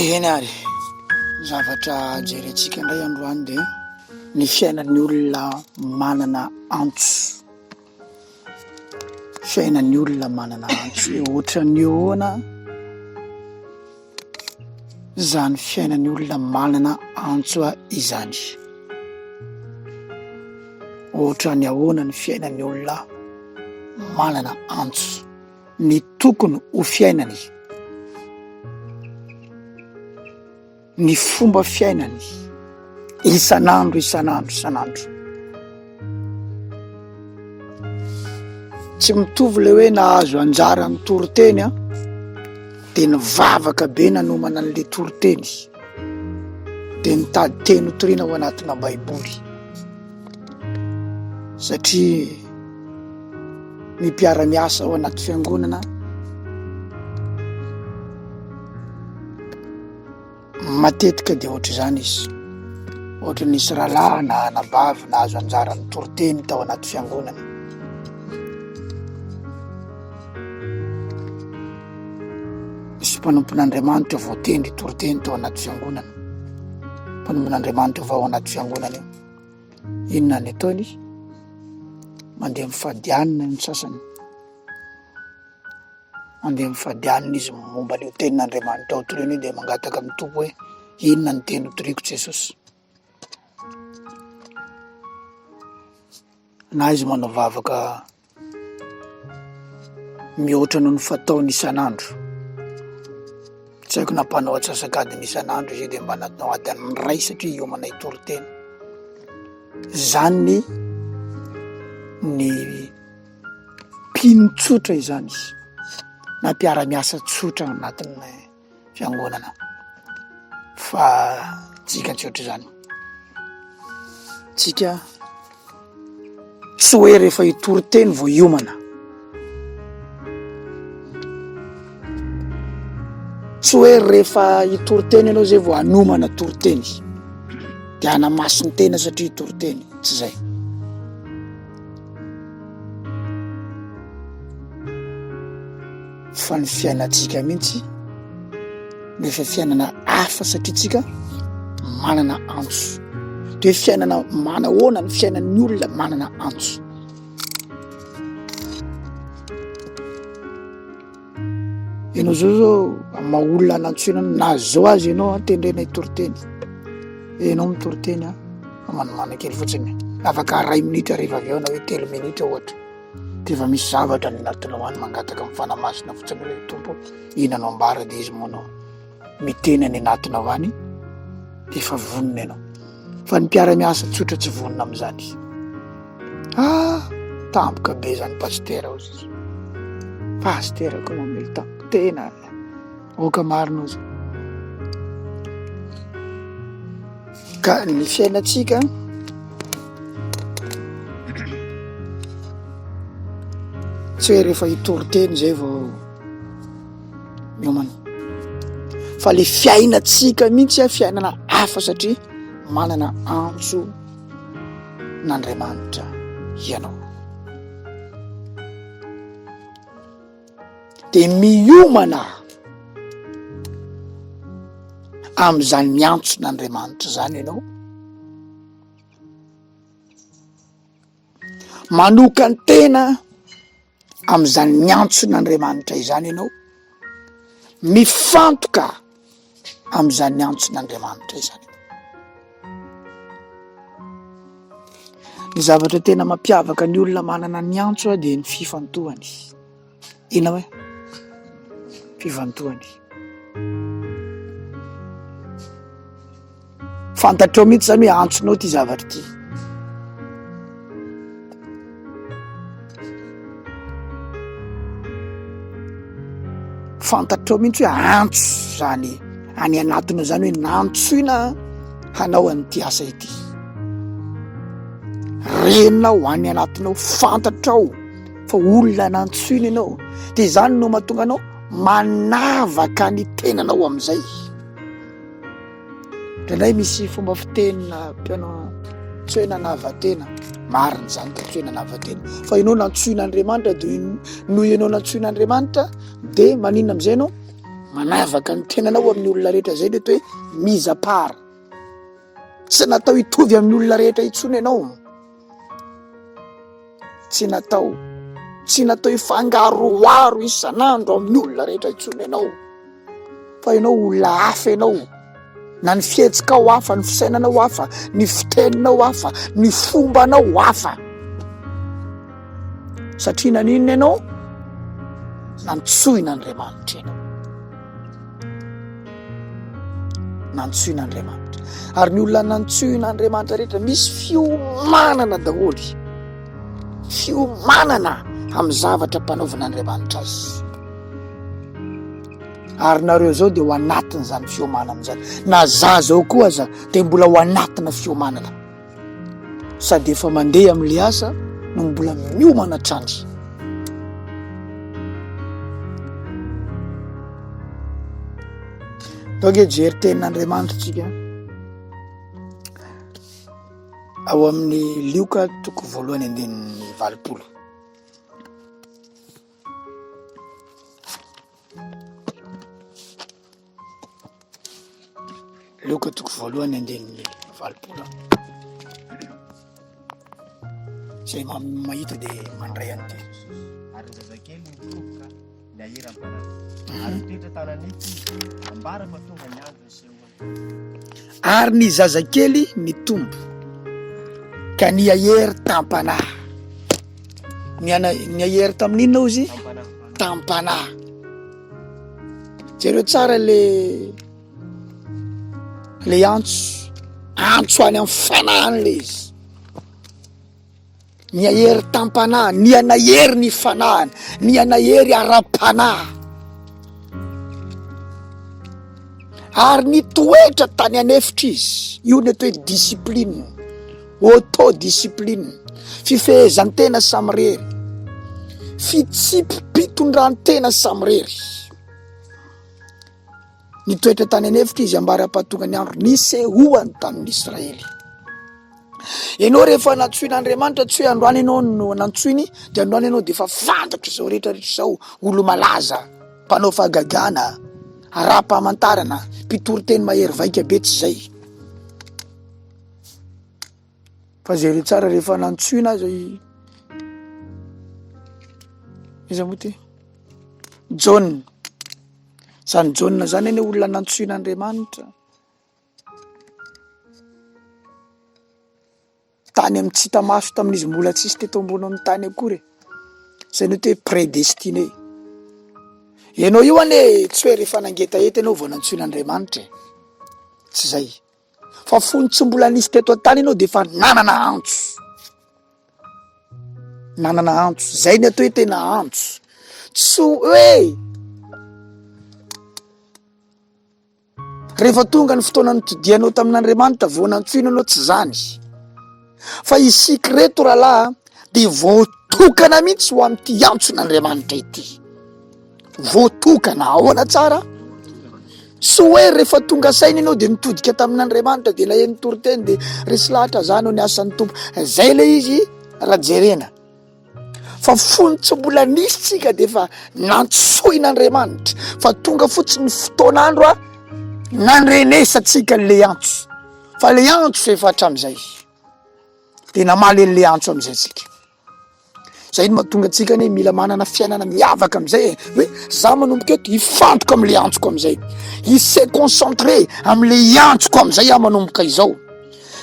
Eny ary, ny zavatra jerentsika indray androany dia ny fiainan'ny olona manana antso. Fiainan'ny olona manana antso hoe ohatran'ny ahoana izany fiainan'ny olona manana antso izany. Ohatran'ny ahoana ny fiainan'ny olona manana antso. Ny tokony ho fiainany. Ny fomba fiainany isan'andro isan'andro isan'andro. Tsy mitovy le hoe nahazo anjara ny toriteny an, de nivavaka be nanomana an'le toriteny, de nitady teny ho toriana ao anatina baiboly, satria ny mpiara-miasa ao anaty fiangonana Matetika dia ohatr'izany izy. Ohatra nisy rahalahy na anabavy nahazo anjara nitoriteny tao anaty fiangonana. Nisy mpanompon'Andriamanitra voatendry hitoriteny tao anaty fiangonana. Mpanompon'Andriamanitra vao ao anaty fiangonana io. Inona ny ataony? Mandeha mifady hanina ny sasany. Mandeha mifady hanina izy momba an'io tenin'Andriamanitra ho torina io dia mangataka amin'ny Tompo hoe inona ny teny hotoriko Jesosy. Na izy manao vavaka mihoatra noho ny fataony isan'andro. Tsy haiko na mpanao atsasak'adiny isan'andro izy dia mba natao adiny iray satria hiomana hitory teny. Zany ny Mpino tsotra izany na mpiara-miasa tsotra ao anatin'ny fiangonana fa tsika tsy ohatr'izany, tsika tsy hoe rehefa hitory teny vao hiomana, tsy hoe rehefa hitory teny ianao zay vao hanomana toriteny de hanamasin-tena satria hitory teny, tsy zay. Fa ny fiainantsika mihitsy no efa fiainana hafa satria tsika manana antso. De hoe fiainana manahoana ny fiainan'ny olona manana antso. Ianao zao zao amin'ny maha olona nantsoina anao na zao aza ianao an tendrena hitory teny, ianao mitory teny an, fa manomana kely fotsiny, afaka iray minitra rehefa avy eo na hoe telo minitra ohatra, de efa misy zavatra any anatinao any mangataka amin'ny fanahy masina fotsiny hoe Tompo ô inona no ambara de izy moa no miteny any anatinao any de efa vonona ianao. Fa ny mpiara-miasa tsotra tsy vonona amin'izany. Ah, tampoka be zany pasitera ozy izy. Pasitera koa mamely tampoka, tena aoka marina ozy. Ka ny fiainantsika tsy hoe rehefa hitory teny zay vao miomana fa le fiainantsika mihitsy a fiainana hafa satria manana antso n'Andriamanitra ianao de miomana am'izany miantso n'Andriamanitra zany ianao manokan-tena amin'izany miantson'Andriamanitra izany ianao, mifantoka amin'izany antson'Andriamanitra izany. Ny zavatra tena mampiavaka ny olona manana ny antso dia ny fifantohany. Inona hoe? Fifantohany. Fantatrao mihitsy zany hoe antsonao ty zavatra ty. Fantatrao mihitsy hoe antso zany any anatinao zany hoe nantsoina hanao an'ity asa ity. Renao any anatinao, fantatrao fa olona nantsoina ianao, de zany no mahatonga anao manavaka ny tenanao am'izay. Indraindray misy fomba fiteny na mpianao tsy hoe nanava-tena, marina izany ka tsy hoe nanava-tena fa ianao nantsoin'Andriamanitra de noho ianao nantsoin'Andriamanitra de maninona am'izay ianao? Manavaka ny tenanao amin'ny olona rehetra zay le atao hoe mise à part. Tsy natao hitovy amin'ny olona rehetra intsony ianao. Tsy natao, tsy natao hifangaroharo isan'andro amin'ny olona rehetra intsony ianao. Fa ianao olona hafa ianao. Na ny fihetsikao hafa, ny fisainanao hafa, ny fiteninao hafa, ny fombanao hafa. Satria naninona ianao? Nantsoin'Andriamanitra ianao. Nantsoin'Andriamanitra. Ary ny olona nantsoin'Andriamanitra rehetra misy fiomanana daholo. Fiomanana amin'ny zavatra ampanaovin'Andriamanitra azy. Ary nareo zao dia ho anatin'izany fiomanana izany. Na za zao koa aza dia mbola ho anatina fiomanana. Sady efa mandeha amin'le asa no mbola miomana hatrany. Donc hijery tenin'Andriamanitra tsika ao amin'ny Lioka toko voalohany andininy 80. Lioka toko voalohany andininy 80. Izay mahita dia mandray an'ity. Ary ny zazakely nitombo ka niahery am-panahy. Ary nitoetra tany an'efitra izy, ambara fa tonga ny andro nisehoany. Ary ny zazakely nitombo ka niahery tam-panahy. Niana- niahery tamin'inona hozy? Tam-panahy. Jereo tsara le le antso, antso any amin'ny fanahiny le izy. Nihahery tam-panahy, nihanahery ny fanahiny, nihanahery ara-panahy. Ary nitoetra tany an'efitra izy. Io ny atao hoe discipline, auto-discipline, fifehezan-tena samirery, fitsipi-pitondran-tena samirery. Nitoetra tany an'efitra izy ambara-pahatonga ny andro nisehoany tamin'ny Israely. Ianao rehefa nantsoin'Andriamanitra, tsy hoe androany ianao no nantsoiny, de androany ianao de efa fantatro izao rehetra rehetra izao, olo-malaza, mpanao fahagagana, ara-pamantarana, mpitory teny mahery vaika be, tsy zay. Fa jereo tsara rehefa nantsoina aza i iza moa ty? Jaona. Zany Jaona zany anie olona nantsoin'Andriamanitra. Tany amin'ny tsy hita maso tamin'izy mbola tsisy teto ambonin'ny tany akory e. Zay no atao hoe prédestiné. Ianao io anie tsy hoe rehefa nangetaheta ianao vao nantsoin'Andriamanitra e. Tsy zay. Fa fony tsy mbola nisy teto an-tany ianao de efa nanana antso. Nanana antso. Zay ny atao hoe tena antso. Tsy hoe Rehefa tonga ny fotoana nitodianao tamin'Andriamanitra vao nantsoina anao tsy zany. Fa isika ireto rahalahy dia voatokana mihitsy ho amin'ity antson'Andriamanitra ity. Voatokana ahoana tsara? Tsy hoe rehefa tonga saina ianao dia nitodika tamin'Andriamanitra dia naheno toriteny dia resy lahatra zany ny asan'ny Tompo. Zay le izy raha jerena. Fa fony tsy mbola nisy tsika dia efa nantsoin'Andriamanitra fa tonga fotsiny ny fotoan'andro a nandrenesantsika le antso fa le antso efa hatramin'izay de namaly an'le antso amin'izay tsika zay no mahatonga antsika anie mila manana fiainana miavaka amin'izay e hoe za manomboka eto hifantoka am'le antsoko amin'izay hi-se concentrer am'le antsoko amin'izay aho manomboka izao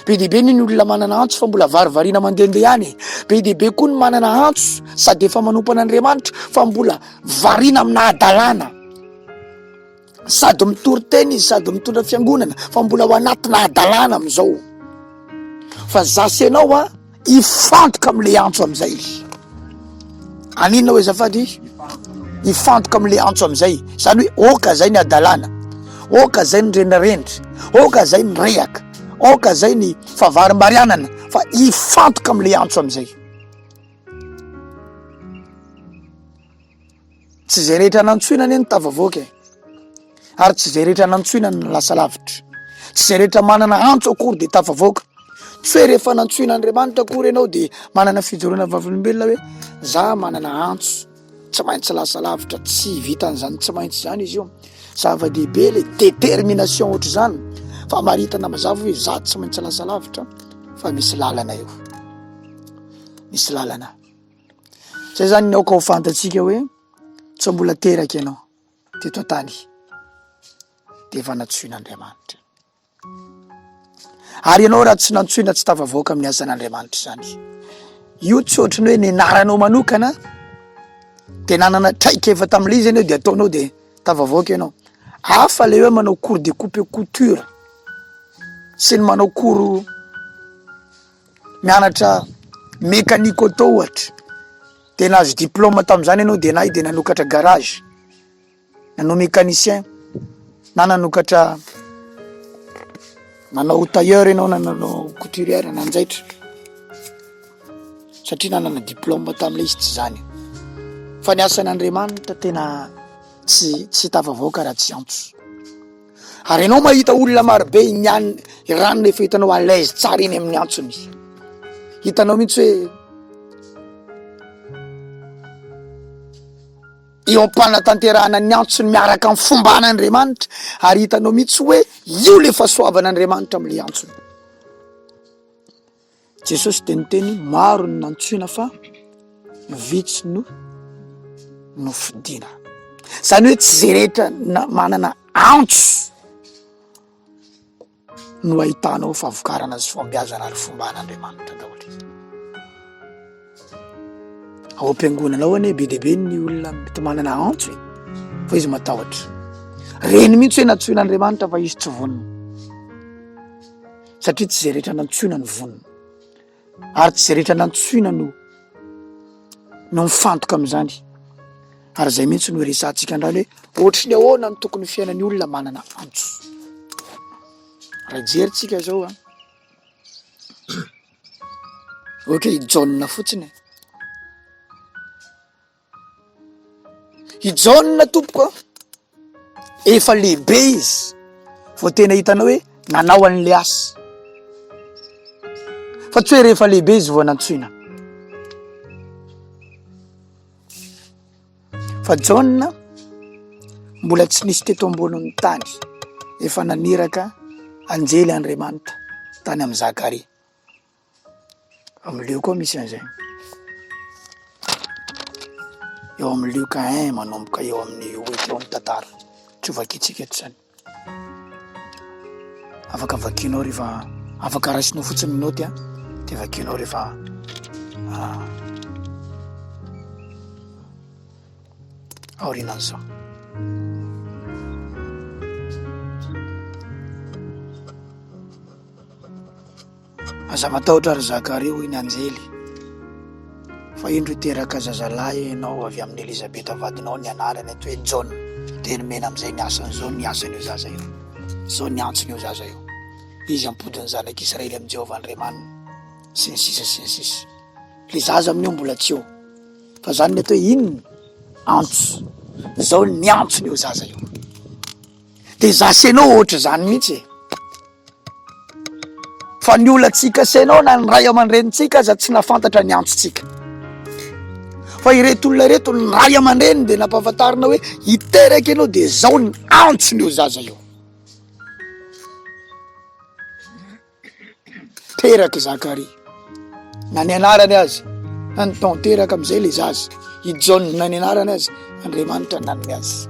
Be dia be ny olona manana antso fa mbola varivariana mandehandeha any e. Be dia be koa ny manana antso sady efa manompo an'Andriamanitra fa mbola variana amina hadalana. Sady mitory teny izy sady mitondra fiangonana fa mbola ao anatina hadalana amin'izao. Fa za sy ianao a Hifantoka amin'ilay antso amin'izay. Aninona hoe azafady? Hifantoka amin'ilay antso amin'izay. Izany hoe oka zay ny hadalana, oka zay ny rendrarendra, oka zay ny rehaka, oka zay ny favarimbarianana fa hifantoka amin'ilay antso amin'izay. Tsy izay rehetra nantsoina anie no tafavoaka e. Ary tsy izay rehetra nantsoina no lasa lavitra. Tsy izay rehetra manana antso akory dia tafavoaka. Tsy hoe rehefa nantsoin'Andriamanitra akory ianao dia manana fijoroana vavolombelona hoe za manana antso. Tsy maintsy lasa lavitra, tsy vitan'izany tsy maintsy izany izy io. Zava-dehibe le détermination ohatr'izany, famaritana mazava hoe za tsy maintsy lasa lavitra fa misy lalana eo, misy lalana. Zay zany ny aoka ho fantatsika hoe tsy mbola teraka ianao teto an-tany de efa nantsoin'Andriamanitra. Ary ianao raha tsy nantsoina tsy tafavoaka amin'ny asan'Andriamanitra izany. Io tsy ohatry ny hoe nianaranao manokana de nanana traikefa tamin'ilay izy ianao de ataonao de tafavoaka ianao. Hafa le hoe manao cours de coupe couture sy ny manao cours mianatra mécanique auto ohatra de nahazo diplôme tamin'izany ianao de nahay de nanokatra garage. Nanao mécanicien na nanokatra nanao tailleur ianao na nanao couturière nanjaitra satria nanana diplôme tamin'ilay izy tsy zany fa ny asan'Andriamanitra tena tsy tsy tafavoaka raha tsy antso ary ianao mahita olona marobe ny any ranona efa hitanao à l'aise tsara eny amin'ny antsony hitanao mihitsy hoe eo am-panatanterahana ny antsony miaraka amin'ny fomban'Andriamanitra ary hitanao mihitsy hoe io le fahasoavan'Andriamanitra amin'le antsony. Jesosy dia niteny maro ny nantsoina fa vitsy no nofidina. Zany hoe tsy ze rehetra na manana antso no ahitanao fahavokarana sy fahombiazana ary fomban'Andriamanitra daholo. Ao am-piangonana ao anie be dia be ny olona mety manana antso e, fa izy matahotra. Reny mihitsy hoe nantsoin'Andriamanitra fa izy tsy vonona. Satria tsy izay rehetra nantsoina no vonona. Ary tsy izay rehetra nantsoina no no mifantoka amin'izany. Ary izay mihitsy no iresahantsika androany hoe ohatry ny ahoana no tokony ho fiainan'ny olona manana antso. Raha hijery tsika izao an, ohatra hoe i Jaona fotsiny e. I Jaona tompoko a, efa lehibe izy vao tena hitanao hoe nanao an'le asa, fa tsy hoe rehefa lehibe izy vao nantsoina. Fa Jaona mbola tsy nisy teto ambonin'ny tany, efa naniraka anjely Andriamanitra tany amin'i Zakaria. Amin'ny Lioka koa misy an'izay. Eo amin'ny Lioka un manomboka eo amin'ny huit eo ny tantara. Tsy ho vakintsika eto izany. Afaka vakinao rehefa afaka raisinao fotsiny ny naoty an, de vakinao rehefa aorianan'izao. Aza matahotra ry Zakaria, hoy ny anjely, fa indro hiteraka zazalahy ianao avy amin'i Elizabeta vadinao, ny anarany atao hoe Jaona. Dia nomena amin'izay ny asany izao ny asan'io zaza io, izao ny antson'io zaza io. Izy hampody ny zanak'Israely amin'i Jehovah Andriamaniny, sy ny sisa sy ny sisa. Ilay zaza amin'io mbola tsy eo. Fa izany ny atao hoe inona? Antso. Izao ny antson'io zaza io. Dia za sy ianao ohatr'izany mihitsy e. Fa ny olona tsy kasainao na ny ray aman-drenintsika aza tsy nahafantatra ny antsontsika. Fa ireto olona ireto ny ray aman-dreniny dia nampahafantarina hoe hiteraka ianao dia zao ny antsony io zaza io. Teraka i Zakaria. Na ny anarany aza, na ny tanteraka amin'izay ilay zaza. I Jaona na ny anarany aza, Andriamanitra nanome azy.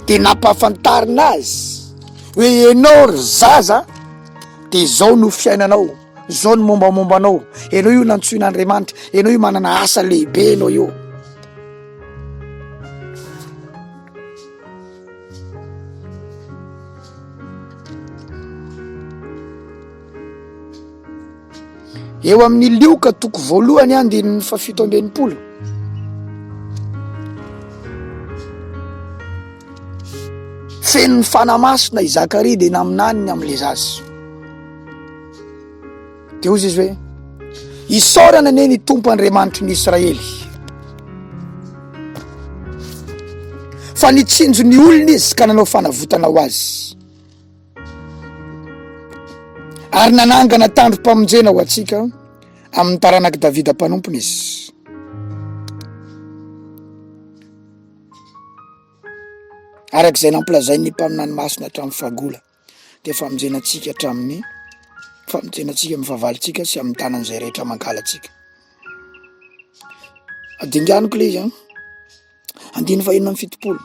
Dia nampahafantarina azy hoe ianao ry zaza dia izao no fiainanao, izao no mombamomba anao. Ianao io nantsoin'Andriamanitra, ianao io manana asa lehibe ianao io. Eo amin'ny Lioka toko voalohany andininy fahafito amby enimpolo. Feno ny Fanahy Masina i Zakaria dia naminany ny amin'ilay zaza. Dia hoy izy hoe, Isaorana anie ny Tompo Andriamanitry ny Israely, fa nitsinjo ny olony izy ka nanao fanavotana ho azy, ary nanangana tandrom-pamonjena ho antsika amin'ny taranak'i Davida mpanompony izy. Araka izay nampilazain'ny mpaminany masina hatramin'ny fahagola, dia famonjena antsika hatramin'ny famonjena antsika amin'ny fahavalontsika sy amin'ny tanan'izay rehetra mankahala antsika. Adinganiko le izy an. Andininy fahenina amby 70.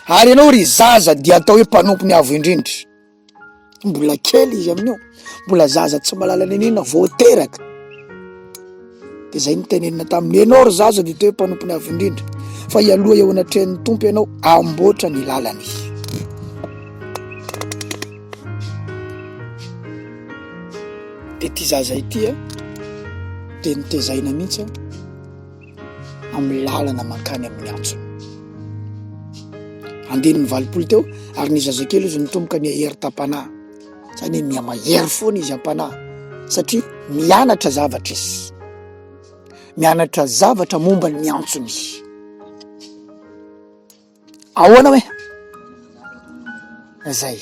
Ary ianao ry zaza dia atao hoe mpanompo ny avo indrindra. Mbola kely izy amin'io, mbola zaza tsy mahalala n'inon'inona vao teraka. De zay no tenenina taminy, ianao ry zaza dia atao hoe mpanompo ny avo indrindra, fa hialoha eo anatrehan'ny Tompo ianao, amboatra ny lalany. De ty zaza ity a, de nitezaina mihitsy a. amin'ny lalana mankany amin'ny antsony. Andininy 80 teo, ary ny zazakely izy nitomboka ny hery tam-panahy. Zany hoe mihamahery foana izy am-panahy satria mianatra zavatra izy. Mianatra zavatra momba ny antsony izy. Ahoana hoe? Zay.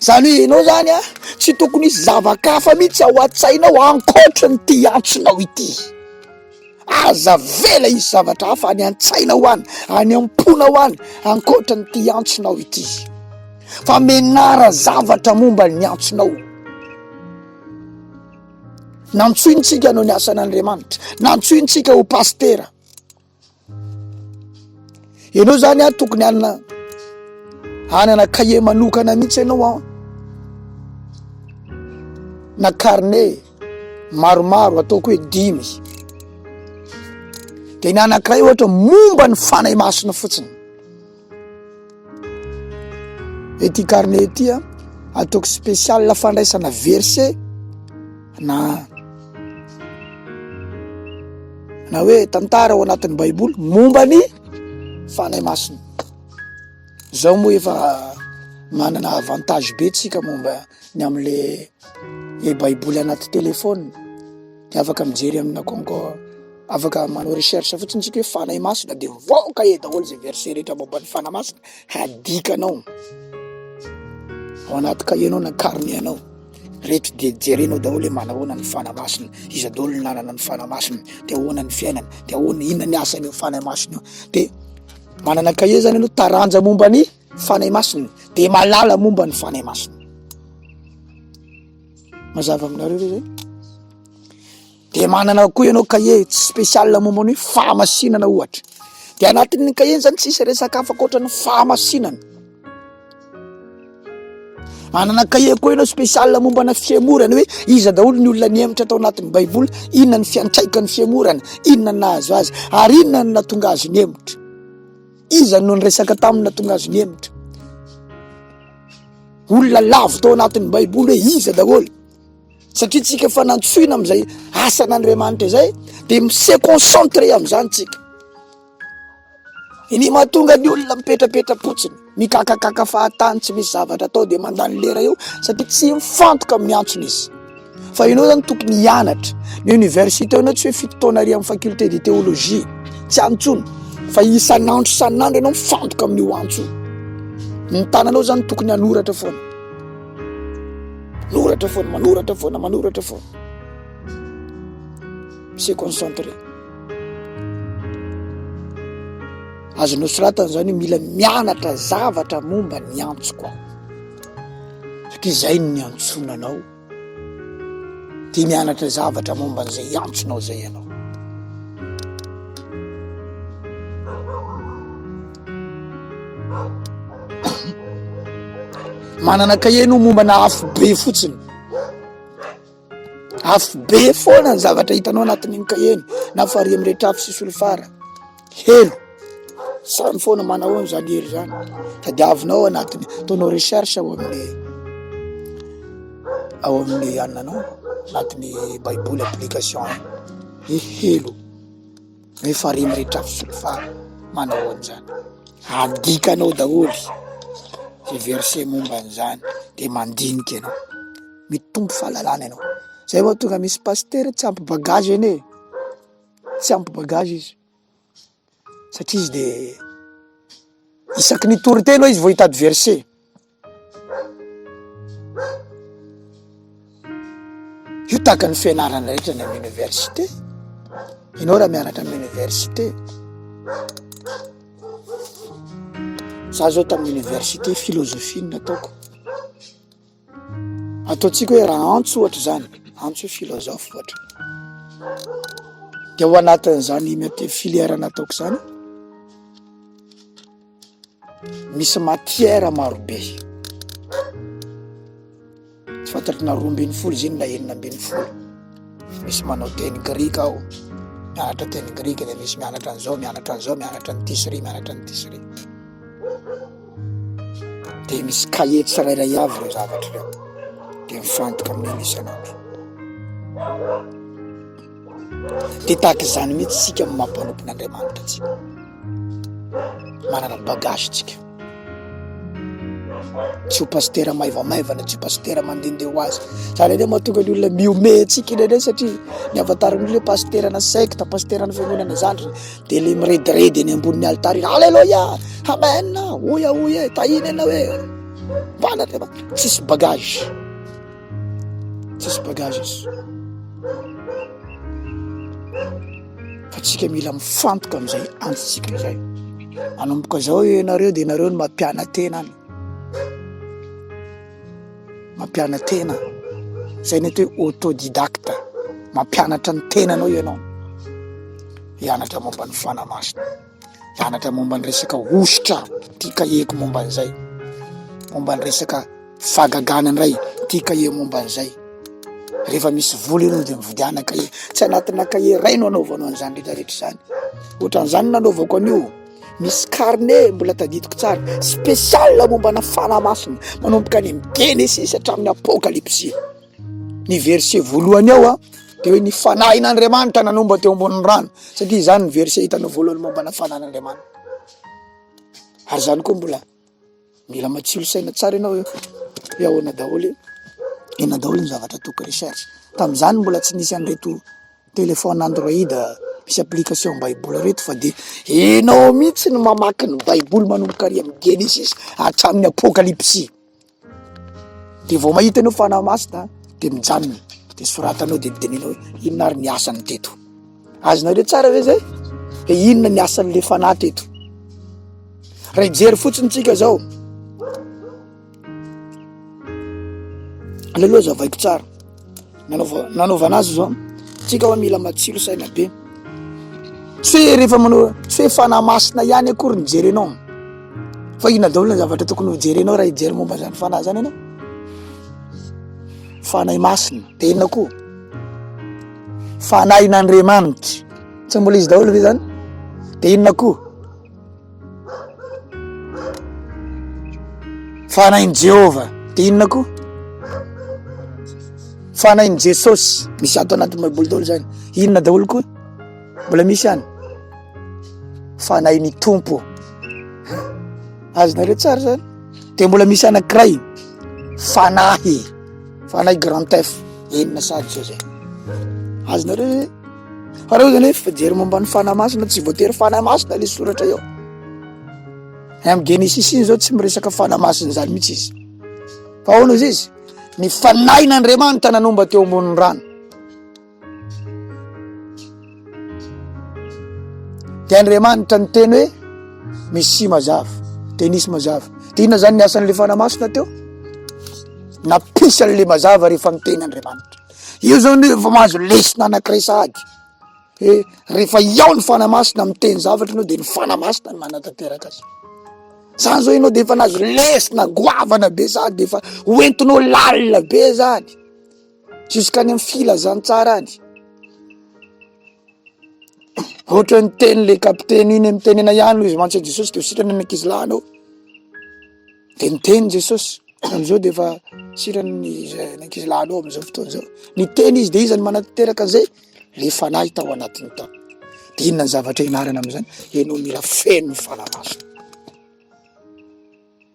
Zany hoe ianao zany a, tsy tokony hisy zava-kafa mihitsy ao an-tsainao ankoatra ny ty antsonao ity. Aza avela hisy zavatra hafa any an-tsainao any, any am-ponao any, ankoatra ny ty antsonao ity. Fa menara zavatra momba ny antsonao. Nantsointsika hanao ny asan'Andriamanitra, nantsointsika ho pasitera. Ianao zany a tokony hanana hanana cahier manokana mihitsy ianao an, na carnet maromaro ataoko hoe dimy, de ny anankiray ohatra momba ny fanahy masina fotsiny. Ity carnet ity a, ataoko spécial fandraisana verset na na hoe tantara ao anatin'ny baiboly momba ny fanahy masina. Zao moa efa manana avantage be tsika momba ny am'le le baiboly anaty téléphone de afaka mijery amina conco- Afaka manao recherche fotsiny tsika hoe fanahy masina de mivoaka eo daholo zay verset rehetra momba ny fanahy masina hadikanao ao anaty cahier-nao na carnet-nao. Reto de jerenao daholo hoe manahoana ny fanahy masina, iza daholo ny nanana ny fanahy masina, de ahoana ny fiainany, de ahoana inona ny asan'io fanahy masina io. De manana cahier zany ianao taranja momba ny fanahy masina, de mahalala momba ny fanahy masina. Mazava aminareo ve zay? De manana koa ianao cahier spécial momba ny hoe fahamasinana ohatra, de anatin'ny cahier zany tsisy resaka hafa ankoatra ny fahamasinana. Manana cahier koa ianao spécial momba ny fihemorana hoe iza daholo ny olona nihemotra tao anatin'ny baiboly, inona ny fiantraikan'ny fihemorana, inona ny nahazo azy ary inona no nahatonga azy nihemotra, iza no niresaka taminy nahatonga azy nihemotra, olona lavo tao anatin'ny baiboly hoe iza daholo. Satria tsika efa nantsoina amin'izay asan'Andriamanitra izay de mi-se concentrer amin'izany tsika. Ny mahatonga ny olona mipetrapetra-potsiny, mikakakaka fahatany tsy misy zavatra atao de mandany lera eo satria tsy mifantoka amin'ny antsony izy. Fa ianao zany tokony hianatra. Ny université ianao tsy hoe fito taona ary amin'ny faculté de théologie, tsy any intsony fa isan'andro isan'andro ianao mifantoka amin'io antso io. Ny tananao zany tokony hanoratra foana. Manoratra foana, manoratra foana, manoratra foana. Se concentrer. Azonao soratana zany hoe mila mianatra zavatra momba ny antsoko aho. Satria izay no niantsoana anao. Dia mianatra zavatra momba an'izay antsonao izay ianao. Manana kahie no momba na afo be fotsiny. Afo be foana ny zavatra hitanao anatin'iny kahie iny, na farihy mirehitra afo sy solifara, helo. Samy foana manahoana zany helo zany. Tadiavinao anatin'ny, ataonao recherche ao amin'ny ao amin'ny ananao, anatin'ny baiboly application hoe helo. Hoe farihy mirehitra afo solifara, manao ahoana zany. Adikanao daholo zay verset momba an'izany de mandinika ianao, mitombo fahalalana ianao, zay vao tonga misy pasitera tsy ampy bagage anie e, tsy ampy bagage izy satria izy de isaky ny hitory teny hoy izy vao hitady verset. Io tahaka ny fianarana rehetra any amin'ny université. Ianao raha mianatra amin'ny université. Za zao tamin'ny université philosophie no nataoko. Ataontsika hoe raha antso ohatra zany, antso hoe philosophe ohatra. De ao anatin'izany mety filière nataoko zany, misy matière marobe. Tsy fantatro na 12 izy iny na 16. Misy manao teny grika ao, mianatra teny grika de misy mianatra an'izao, mianatra an'izao, mianatra an'ity sy ry, mianatra an'ity sy ry. De misy kahie tsirairay avy ireo zavatra ireo, de mifantoka amin'iny isan'andro. De tahaka izany mihitsy isika amin'ny maha mpanompon'Andriamanitra antsika. Manana bagage tsika. Tsy ho pasitera maivamaivana, tsy ho pasitera mandehandeha ho azy. Zany indray mahatonga ny olona mihomehy antsika indraindray satria ny avatar'ny olona hoe pasiterana secte, pasiterana fiangonana zandriny, de le mirediredy eny ambonin'ny alitara iny, aleloia, amen, hoy aho hoy e, tahina ianao e, mpanatema, tsisy bagage. Tsisy bagage izy. Fa tsika mila mifantoka amin'izay antsontsika izay. Manomboka izao ianareo dia ianareo no mampiana-tena any. Mampiana-tena. Izay ny atao hoe autodidacte. Mampianatra ny tenanao ianao. Hianatra momba ny fanahy masina. Hianatra momba ny resaka hosotra. Ty kahieko momba an'izay. Momba ny resaka Fahagagana indray ity kahie momba an'izay. Rehefa misy vola ianao dia mividiana kahie. Tsy anatina kahie iray no anaovanao an'izany rehetra rehetra izany. Ohatran'izany no nanaovako an'io. Misy carnet mbola tadidiko tsara, spécial mombana fanahy masina, manomboka any amin'ny Genesisy hatramin'ny Apokalypsy. Ny verset voalohany ao a, de hoe ny fanahin'Andriamanitra nanomba teo ambonin'ny rano, satria izany ny verset hitanao voalohany mombana fanahin'Andriamanitra. Ary izany koa mbola Mila matsilo saina tsara ianao hoe hoe ahoana daholo, inona daholo ny zavatra ataoko recherche. Tamin'izany mbola tsy nisy an'ireto téléphone android misy application baiboly ireto fa de enao mihitsy no mamaky ny baiboly manomboka ary amin'ny genesisy hatramin'ny apokalypsy. De vao mahita ianao fanahy masina de mijanona de soratanao de dinihina hoe inona ary ny asany teto. Azonareo tsara ve zay? Hoe inona ny asan'le fanahy teto? Raha hijery fotsiny tsika zao, aleo aloha azavaiko tsara, nanaova- nanaovana azy zao, tsika hoa mila matsilo saina be, tsy hoe rehefa manao, tsy hoe fanahy masina ihany akory no jerenao, fa inona daholo ny zavatra tokony ho jerenao raha hijery momba zany fanahy zany ianao? Fanahy masina, de inona koa? Fanahin'Andriamanitra, tsy mbola izy daholo ve zany? De inona koa? Fanahin'i Jehovah, de inona koa? Fanahin'i Jesosy, misy ato anatin'ny baiboly daholo zany, inona daholo koa? Mbola misy any? Fanahin'ny Tompo, azonareo tsara zany? De mbola misy anankiray, fanahy, fanahy grand F, enina sady zao zay, azonareo ve? Fa reo zany hoe fijery momba ny fanahy masina tsy voatery fanahy masina le soratra eo. Amin'ny Genesis iny zao tsy miresaka fanahy masina zany mihitsy izy. Fa ahoana izy izy? Ny fanahin'Andriamanitra nanomba teo ambonin'ny rano. De Andriamanitra niteny hoe misy mazava, de nisy mazava. De inona zany ny asan'le fanahy masina teo? Nampisy an'le mazava rehefa niteny Andriamanitra. Io zao ny efa mahazo lesona anankiray sahady hoe rehefa hiao ny fanahy masina miteny zavatra ianao de ny fanahy masina no manatanteraka azy. Zany zao ianao de efa nahazo lesona goavana be sahady de efa hoentinao lalina be zany jusqu'any amin'ny filazantsara any. Ohatra ny teny le kapiteny iny mitenena ihany hoy izy mantsy an'i Jesosy de ho sitrana ny ankizy lahinao. De niteny Jesosy, am'izao de efa sitrana ny ny ankizy lahinao am'izao fotoana izao. Niteny izy de iza no manatanteraka an'izay? Le fanahy tao anatiny tao. De inona ny zavatra ianarana am'izany? Ianao mila feno ny fanahy masina.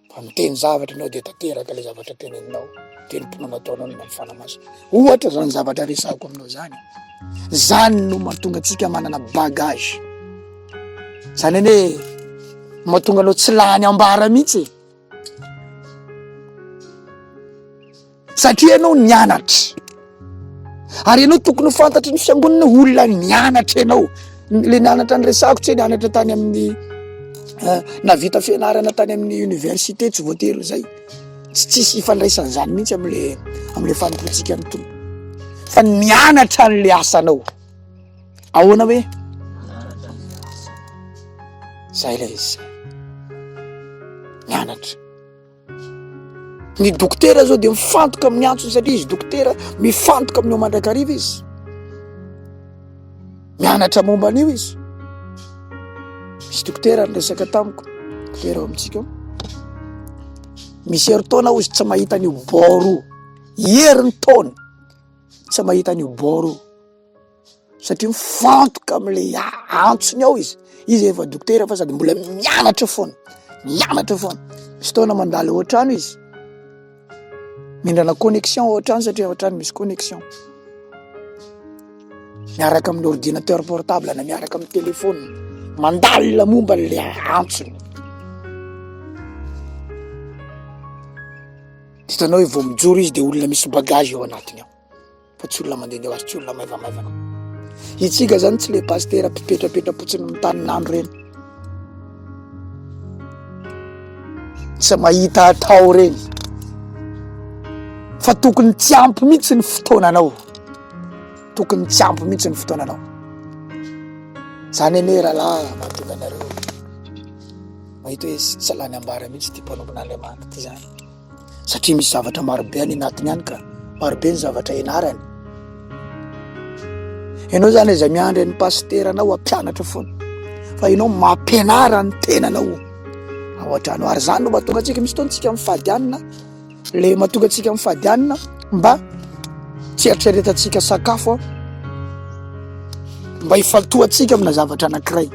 Fa miteny zavatra ianao de tanteraka le zavatra teneninao, tenim-pinoana ataonao ny amin'ny fanahy masina. Ohatra zany zavatra resahako aminao zany. Zany no mahatonga antsika manana bagage. Zany anie mahatonga anao tsy lany ambara mihitsy e. Satria ianao nianatra. Ary ianao tokony ho fantatry ny fiangonana olona nianatra ianao. Le nianatra ny resako tsy hoe nianatra tany amin'ny. Navita fianarana tany amin'ny université tsy voatery ho zay. Tsy tsisy ifandraisan'izany mihitsy am'le am'le fanompoantsika ny Tompo. Fa ny mianatra an'le asanao. Ahoana hoe? Zay ilay izy. Mianatra. Ny dokotera zao de mifantoka amin'ny antsony satria izy dokotera mifantoka amin'io mandrakariva izy. Mianatra momba an'io izy. Misy dokotera niresaka tamiko, dokotera ao amintsika ao. Misy herintaona hozy tsy mahita an'io bord io. Herintaona tsy mahita an'io bord io. Satria mifantoka am'le antsony ao izy, izy efa dokotera fa sady mbola mianatra foana, mianatra foana, misy fotoana mandalo ao an-trano izy, mindrana connexion ao an-trano satria ao an-trano misy connexion, miaraka amin'ny ordinateur portable na miaraka amin'ny telefona, mandalina momba an'le antsony. Hitanao hoe vao mijoro izy de olona misy bagage ao anatiny ao. fa tsy olona mandehandeha ho azy, tsy olona maivamaivana. Itsika zany tsy le pasitera mpipetrapetra-potsiny mitanin'andro reny, tsy mahita atao reny, fa tokony tsy ampy mihitsy ny fotoananao, tokony tsy ampy mihitsy ny fotoananao. Zany anie rahalahy mahatonga anareo mahita hoe tsy lany ambara mihitsy ity mpanompon'Andriamanitra ity zany. satria misy zavatra marobe any anatiny any ka, marobe ny zavatra ianarany. Ianao zany aza miandry an'ny pasiteranao hampianatra foana fa ianao mampianara ny tenanao ao an-trano ary zany no mahatonga antsika misy fotoana tsika mifady hanina le mahatonga antsika mifady hanina mba tsy eritreretantsika sakafo an, mba hifantohantsika amina zavatra anankiray.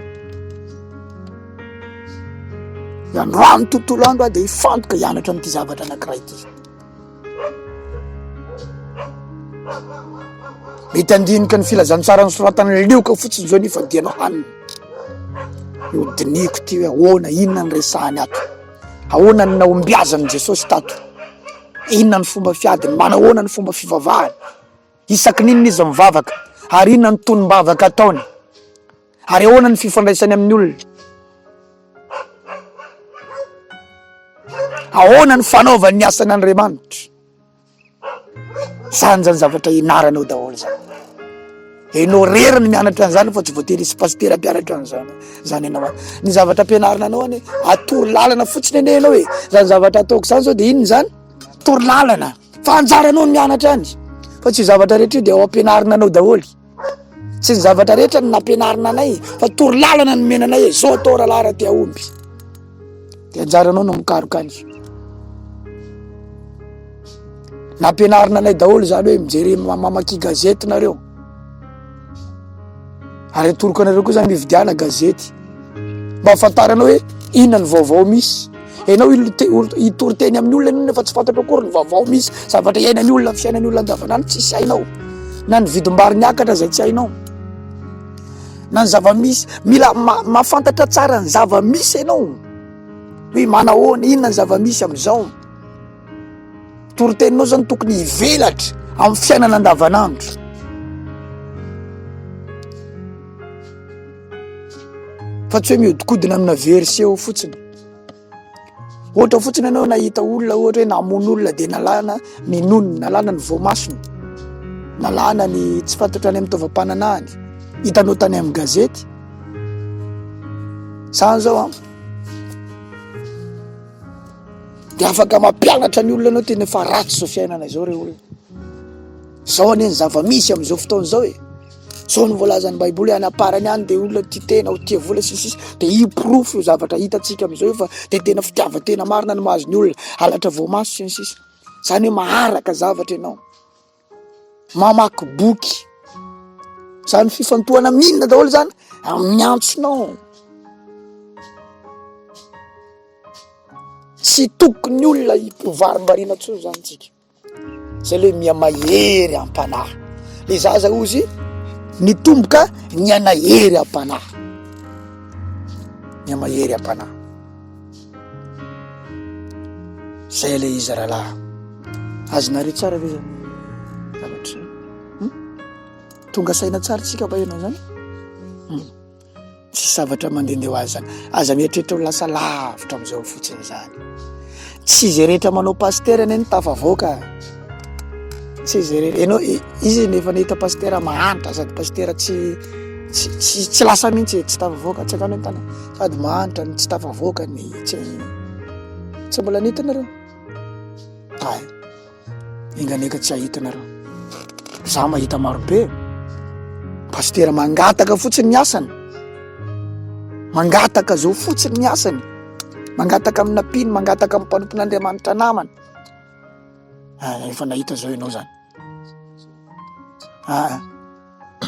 Androany tontolo andro aho dia hifantoka hianatra amin'ity zavatra anankiray ity. Mety handinika ny filazantsara nosoratan'i Lioka fotsiny izao nefa dianao hanina. Io dinihiko ity hoe ahoana, inona ny resahany ato? Ahoana ny nahombiazan'i Jesosy tato? Inona ny fomba fiadiny? Manahoana ny fomba fivavahany? Isaky ny inona izy mivavaka? Ary inona ny tonom-bavaka ataony? Ary ahoana ny fifandraisany amin'ny olona? Ahoana ny fanaovany ny asan'Andriamanitra? Zany zany zavatra ianaranao daholo zany. Ianao rery ny mianatra an'izany fa tsy voatery hisy pasitera mpianatra an'izany zany ianao any. Ny zavatra ampianarina anao any, atoro lalana fotsiny anie ianao e. Zany zavatra ataoko zany zao de inona zany? Toro lalana. Fa anjaranao ny mianatra any. Fa tsy io zavatra rehetra io de ao ampianarina anao daholo. Tsy ny zavatra rehetra no nampianarina anay fa toro lalana nomena anay hoe zao atao rahalahy raha te hahomby. De anjaranao no mikaroka any. Nampianarina anay daholo zany hoe mijere mamaky gazety nareo. Ary atoroko anareo koa zany mividiana gazety mba ahafantaranao hoe inona ny vaovao misy. Ianao hitory teny amin'ny olona ianao nefa tsy fantatrao akory ny vaovao misy, zavatra iainan'ny olona, ny fiainan'ny olona andavanandro tsisy hainao. Na ny vidim-bary niakatra izay tsy hainao. Na ny zava-misy, mila mahafantatra tsara ny zava-misy ianao. Hoe manahoana, inona ny zava-misy amin'izao. Toriteninao zany tokony hivelatra amin'ny fiainana andavanandro. Fa tsy hoe mihodinkodina amina verset eo fotsiny. Ohatra fotsiny ianao nahita olona ohatra hoe namono olona de nalana ny nonony, nalana ny voamasony, nalana ny tsy fantatra any amin'ny taovam-pananahany, hitanao tany amin'ny gazety. Zany zao an. De afaka mampianatra ny olona anao tena efa ratsy zao fiainana izao re olona. Zao anie ny zava-misy amin'izao fotoana izao e. Zao no voalazan'ny baiboly hoe any am-parany any de olona tia tena ho tia vola sy ny sisa de io porofo io zavatra hitantsika amin'izao io fa de tena fitiavan-tena marina no mahazo ny olona, halatra voamaso sy ny sisa. Zany hoe maharaka zavatra ianao. Mamaky boky. Zany fifantohana amin'inona daholo zany? Amin'ny antsonao. Tsy tokony olona hitovarimbariana intsony zany tsika. Zay le miha mahery am-panahy. Le zaza ozy nitomboka niha-nahery am-panahy. Miha mahery am-panahy. Zay le izy rahalahy. Azonareo tsara ve zany zavatra zany? Tonga saina tsara tsika mba ianao zany? Tsisy zavatra mandehandeha ho azy zany. Aza mieritreritra ho lasa lavitra amin'izao fotsiny zany. Tsy izay rehetra manao pasitera anie no tafavoaka. Tsy izay rehetra, ianao izy no efa nahita pasitera mahantra sady pasitera tsy tsy tsy tsy lasa mihitsy e, tsy tafavoaka, tsy akany an-tana, sady mahantra no tsy tafavoaka ny tsy tsy mbola nahita nareo? Ay. Enga tsy hahita nareo. Za mahita marobe. Pasitera mangataka fotsiny ny asany. Mangataka zao fotsiny ny asany. Mangataka amina mpino, mangataka amin'ny mpanompon'Andriamanitra namana. Ah, efa nahita zao ianao zany. Ah,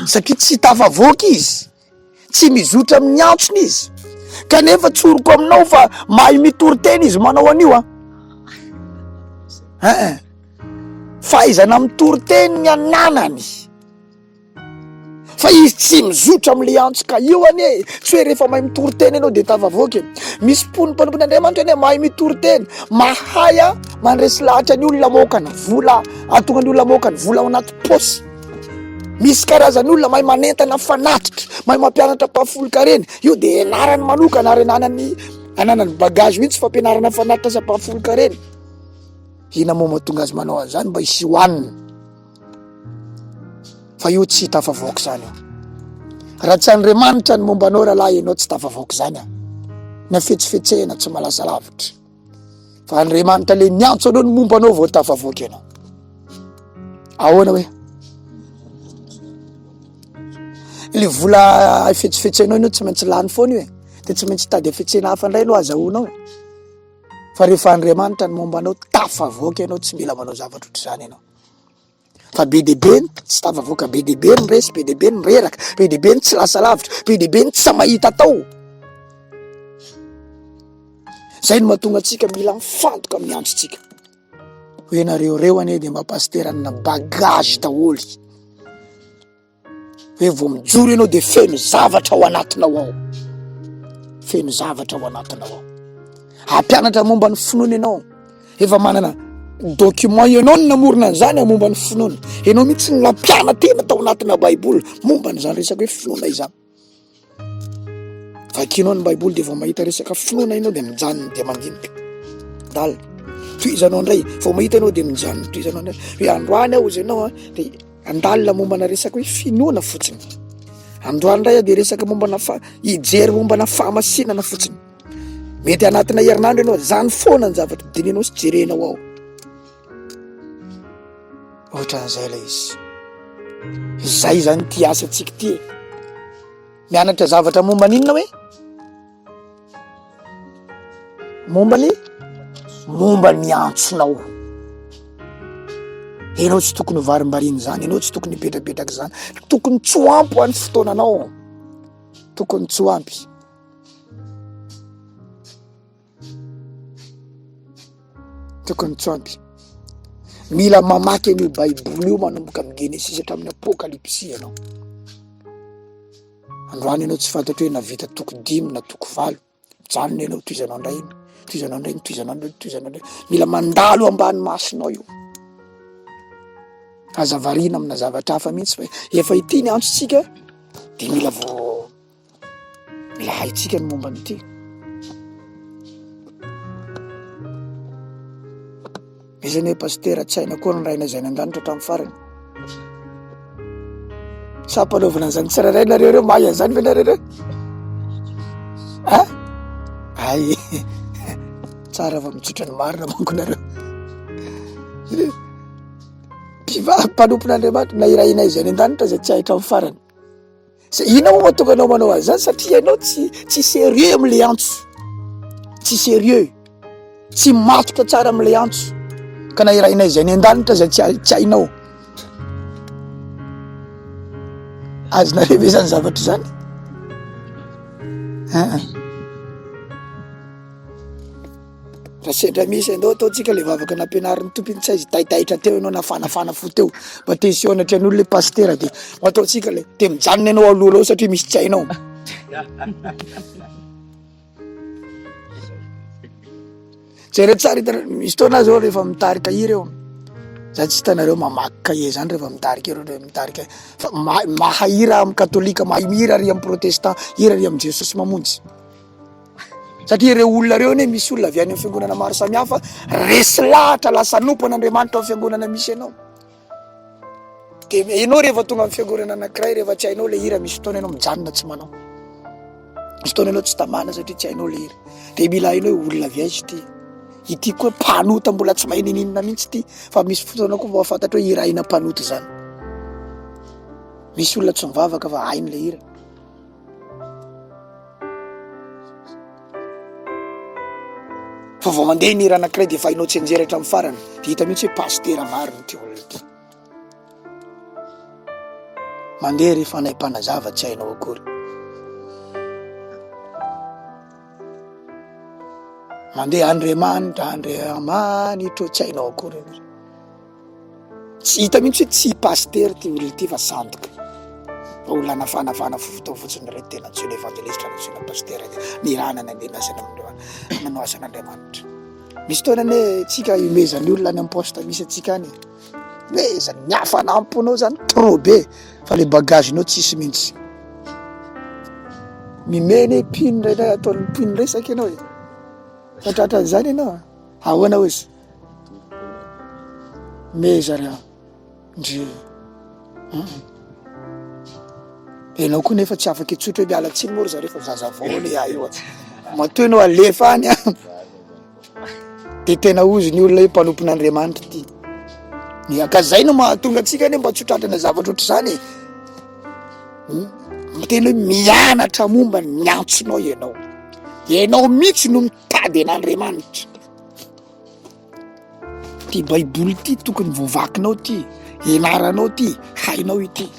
satria tsy tafavoaka izy. Tsy mizotra amin'ny antsony izy. Kanefa tsoriko aminao fa mahay mitory teny izy manao an'io an. Hein eh. Fahaizana mitory teny ny ananany. Fa izy tsy mizotra amin'ilay antso ka io anie tsy hoe rehefa mahay mitory teny ianao dia tafavoaka e. Misy mpony mpanompon'Andriamanitra anie mahay mitory teny, mahay a mandresy lahatra ny olona mamoaka ny vola, ahatonga ny olona mamoaka ny vola ao anaty paosy. Misy karazan'olona mahay manentana fanatitra, mahay mampianatra mpahafolon-karena. Io dia ianarany manokana ary ananany ananany bagage mihitsy fampianarana fanatitra sy ampahafolon-karena. Inona moa mahatonga azy manao an'izany mba hisy hohanina? Fa io tsy tafavoaka izany io. Raha tsy Andriamanitra ny momba anao rahalahy ianao tsy tafavoaka izany a. Na fetsifetsehana tsy malaza lavitra. Fa Andriamanitra le niantso anao ny momba anao vao tafavoaka ianao. Ahoana hoe? Le vola fetsifetsenao ianao tsy maintsy lany foana io e. De tsy maintsy hitady hafetsena hafa indray ianao azahoanao e. Fa rehefa Andriamanitra ny momba anao tafavoaka ianao tsy mila manao zavatra ohatr'izany ianao. Fa be dia be ny tsy tafavoaka, be dia be ny resy, be dia be ny reraka, be dia be ny tsy lasa lavitra, be dia be ny tsy mahita atao. Zay no mahatonga antsika mila mifantoka amin'ny androntsika. Hoe nareo reo anie dia mba pasitera na bagage daholo. Hoe vao mijoro ianao dia feno zavatra ao anatinao ao. Feno zavatra ao anatinao ao. Hampianatra momba ny finoana ianao. Efa manana document ianao no namorona an'izany momba ny finoana. Ianao mihitsy no nampiana-tena tao anatina baiboly momba an'izany resaka hoe finoana izany. Vakinao ny baiboly de vao mahita resaka finoana ianao de mijanona de mandinika. Dal. Tohizanao indray, vao mahita ianao de mijanona, tohizanao indray. Hoe androany aho hozy ianao a, de andalina mombana resaka hoe finoana fotsiny. Androany indray aho de resaka mombana fa- hijery mombana fahamasinana fotsiny. Mety anatina herinandro ianao, zany foana ny zavatra dinihinao sy jerenao ao. Ohatran'izay ilay izy. Izay zany ity asantsika ity e. Mianatra zavatra momba ny inona hoe? Momba ny momba ny antsonao. Ianao tsy tokony ho varimbariana izany, ianao tsy tokony hipetrapetraka izany. Tokony tsy ho ampy ho an'ny fotoananao. Tokony tsy ho ampy. Tokony tsy ampy. Mila mamaky an'io baiboly io manomboka amin'ny genesisy hatramin'ny apokalypsy ianao. Androany ianao tsy fantatro hoe navita toko dimy na toko valo. Mijanona ianao tohizanao indray iny, tohizanao indray iny, tohizanao indray, tohizanao indray. Mila mandalo ambany masonao io. Aza variana amina zavatra hafa mihitsy fa efa ity ny antsontsika de mila vo Mila haintsika ny momba an'ity. Misy anie pasitera tsy haina koa ny rainay izay any an-danitra hatramin'ny farany. Sa ampanaovina an'izany tsirairay nareo ireo mahay an'izany ve nareo ireo? A? Ay, tsara fa mitsotra ny marina manko nareo. Mpivavaka mpanompon'Andriamanitra na irahinay izay any an-danitra izay tsy hay hatramin'ny farany. Zay inona moa mahatonga anao manao an'izany satria ianao tsy tsy sérieux am'le antso, tsy sérieux, tsy matotra tsara am'le antso, ka na irahinay izay any an-danitra zay tsy hay- tsy hainao. Azonareo ve zany zavatra zany? Aa. Raha sendra misy andao ataontsika le vavaka nampianarin'ny Tompo iny tsy aiza taitaitra teo ianao nafanafana fo teo mba te hiseho anatrehan'olona le pasitera de ataontsika le de mijanona ianao aloha aloha satria misy tsy hainao. Jereo tsara hitanao misy fotoana aho zao rehefa mitarika hira eo. Za tsy hitanareo mamaky cahier zany rehefa mitarika ireo rehefa mitarika fa mahay mahay hira amin'ny katolika, mahay mihira ary amin'ny protestant, hira ary amin'i Jesosy Mamonjy. Satria ireo olona ireo anie misy olona avy any amin'ny fiangonana maro samihafa resy lahatra lasa hanompo an'Andriamanitra ao amin'ny fiangonana misy anao. De ianao rehefa tonga amin'ny fiangonana anankiray rehefa tsy hainao le hira misy fotoana ianao mijanona tsy manao. Misy fotoana ianao tsy tamana satria tsy hainao le hira. De mila hainao hoe olona avy aiza ity. Ity koa mpanota mbola tsy mahay ninininona mihitsy ity fa misy fotoana koa vao fantatra hoe hirahina mpanota izany. Misy olona tsy mivavaka fa hainy le hira. Fa vao mandeha ny hira anankiray dia efa hainao tsianjery hatramin'ny farany, dia hita mihitsy hoe pasitera marina ity olona ity. Mandeha ry fanahy mpanazava tsy hainao akory. Mandeha Andriamanitra, Andriamanitro tsy hainao akory. Tsy hita mihitsy hoe tsy pasitera ity olona ity fa sandoka. Fa olona nafanafana fo tao fotsiny ireto tena antsoina evangelista, antsoina pasitera, nirahana nandeha niasa an'Andriamanitra, nanao asan'Andriamanitra. Misy fotoana anie tsika ihomezan'ny olona any amin'ny poste misy antsika any e. Mezany, ny hafanam-ponao zany trop be fa le bagage-nao tsisy mihitsy. Mimena e mpino indraindray ataon'ny mpino resaka ianao e. Fa tratran'izany ianao a? Ahoana hozy? Me zareo ndry hum. Enao koa nefa tsy afaka hitsotra hoe miala tsiny moa ry zareo fa zaza vao anie ahy io a. Matoa ianao alefa any a. De tena hozy ny olona hoe mpanompon'Andriamanitra ity. Ny ka zay no mahatonga antsika anie mba tsy ho tratrana zavatra ohatr'izany e. Miteny hoe mianatra momba ny antsonao ianao. Ianao mihitsy no mitady an'Andriamanitra. Ty baiboly ty tokony voavakinao ty, ianaranao ty, hainao ity.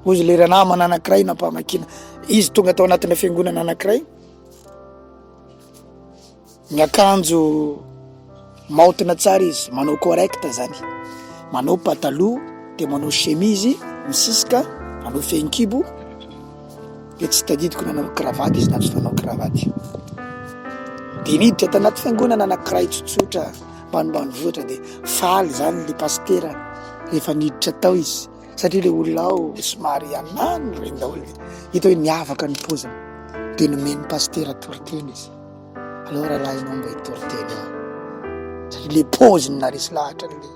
Hozy le ranamana anankiray nampamakina, izy tonga tao anatina fiangonana anankiray, Miakanjo maotina tsara izy, manao correct zany, manao pataloha de manao chemise misisika, manao fehinkibo, de tsy tadidiko nanao kravaty izy na tsy nanao kravaty, de niditra tanaty fiangonana anakiray tsotsotra ambanimbanivohitra de faly zany le pasitera rehefa niditra tao izy satria le olona ao somary ananona reny daholo de hita hoe niavaka ny paoziny de nomen'ny pasitera toriteny izy. Aleo rahalahinao mba hitory teny eo. Satria le paoziny naharesy lahatra an'le.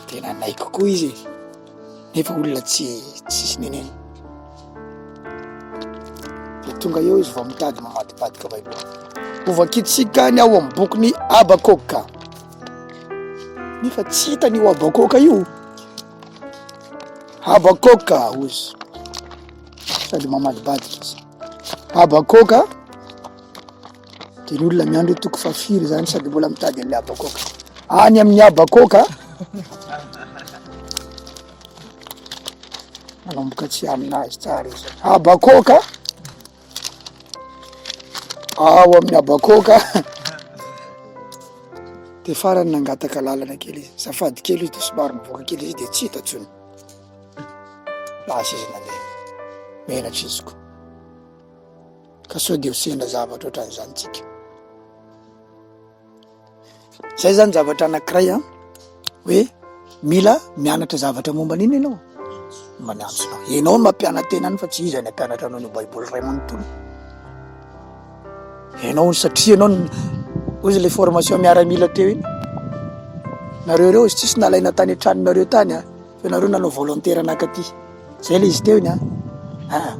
Tena nanaiky koa izy e. Nefa olona tsy tsisy nenena. Dia tonga eo izy vao mitady mamadibadika baiboly. Hovakitsika ny ao amin'ny bokin'i Habakoka. Nefa tsy hitany io Habakoka io. Habakoka hozy. Sady mamadibadika izy. Habakoka de ny olona miandry hoe toko fahafiry zany sady mbola mitady an'le Habakoka. Any amin'ny Habakoka manomboka tsy aminazy tsara izy. Habakoka ao amin'ny Habakoka de farany nangataka lalana kely izy, zafady kely izy de somary nivoaka kely izy de tsy hita intsony. Lasa izy nandeha. Menatra izy ko. Ka sao dia ho sendra zavatra ohatran'izany tsika. Zay zany zavatra anankiray an, hoe mila mianatra zavatra momba an'iny ianao, momba ny antsonao. Ianao no mampiana-tena any fa tsy iza ny hampianatra anao ny baiboly iray manontolo. Ianao satria ianao hozy le formation miaramila teo iny, nareo reo izy tsisy nalaina tany an-tranonareo tany an. Fa ianareo nanao volontaire nakaty. Zay le izy teo iny an. Aa.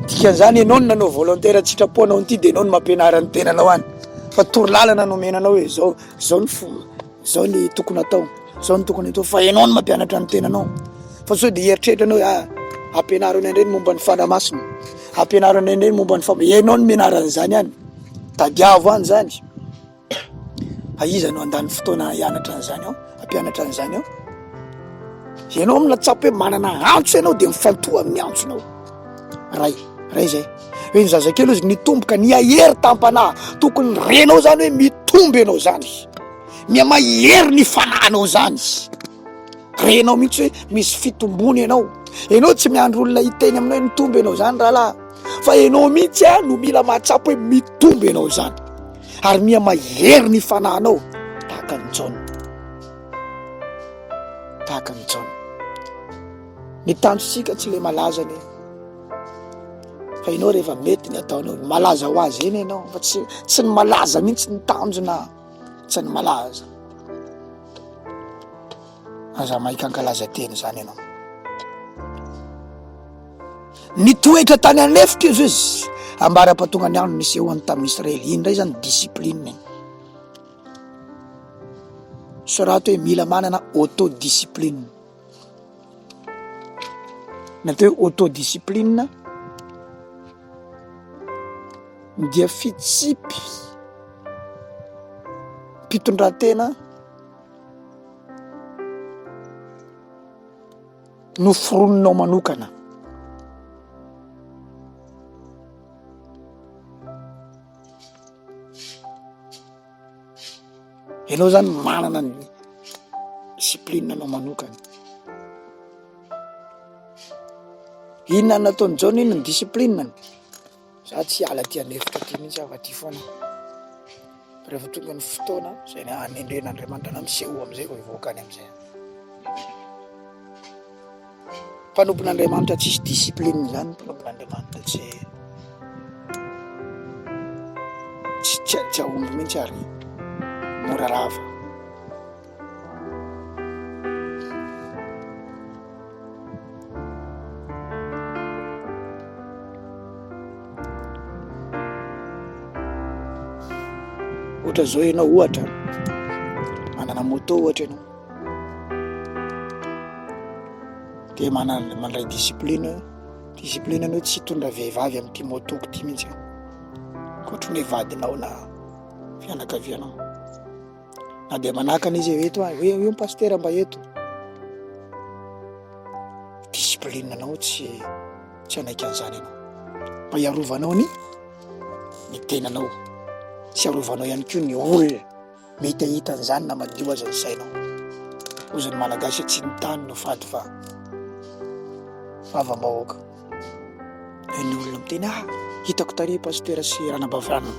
Dikan'izany ianao no nanao volontaire an-tsitrapo hanao an'ity de ianao no mampianara ny tenanao any. Fa torolalana no omena anao hoe zao, zao ny fomba, zao ny tokony atao, zao ny tokony atao fa ianao no mampianatra ny tenanao. Fa sao de hieritreritra anao hoe ah, ampianaro anay indray ny momba ny fanahy masina, ampianaro anay indray ny momba ny fam-, ianao no mianara an'izany any. Tadiavo any zany. Fa iza no handany fotoana hianatra an'izany ao, hampianatra an'izany ao? Ianao amina tsapa hoe manana antso ianao dia mifantoha amin'ny antsonao. Ray, ray zay. Hoe ny zazakely ozy nitombo ka nihahery tam-panahy. Tokony renao zany hoe mitombo ianao zany. Mihamahery ny fanahinao zany. Renao mihitsy hoe misy fitombony ianao. Ianao tsy miandry olona hiteny aminao hoe mitombo ianao zany rahalahy. fa ianao mihitsy a no mila mahatsapa hoe mitombo ianao izany ary miha mahery ny fanahinao tahaka an'i Jaona. Tahaka an'i Jaona. Ny tanjontsika tsy le malaza anie. Fa ianao rehefa mety ny ataonao, malaza ho azy eny ianao, fa tsy tsy ny malaza mihitsy ny tanjona, tsy ny malaza. Aza maika ankalaza tena izany ianao. Nitoetra tany an'efitra izy izy, ambara-pahatonga ny andro nisehoany tamin'ny Israely. Iny indray izany discipline iny. Sorato hoe mila manana autodiscipline. Ny atao hoe autodiscipline dia fitsipy mpitondratena noforoninao manokana. Ianao zany manana ny discipline anao manokana. Inona no nataon'i Jaona, inona ny discipline-ny? Za tsy hiala aty an'efitra aty mihitsy aho fa aty foana aho. Fa rehefa tonga ny fotoana izay hanendren'Andriamanitra anah miseho am'izay vao hivoaka any am'izay aho. Mpanompon'Andriamanitra tsisy discipline zany mpanompon'Andriamanitra tsy tsy tsy tsy hahomby mihitsy ary mora rava. Ohatra zao ianao ohatra manana moto ohatra ianao de manana mandray discipline discipline ny hoe tsy hitondra vehivavy amin'ity moto-ko ty mihitsy aho, ankoatry ny hoe vadinao na fianakavianao. Na dia manakana izy hoe eto hoe io pasitera mba eto. Discipline anao tsy tsy hanaiky an'izany ianao. Mba hiarovanao ny ny tenanao sy hiarovanao ihany koa ny olona mety hahita an'izany na madio aza ny sainao. Hozy ny Malagasy tsy ny tany no fady fa vavam-bahoaka. Dia ny olona miteny ah hitako tary pasitera sy ranabavy ranona.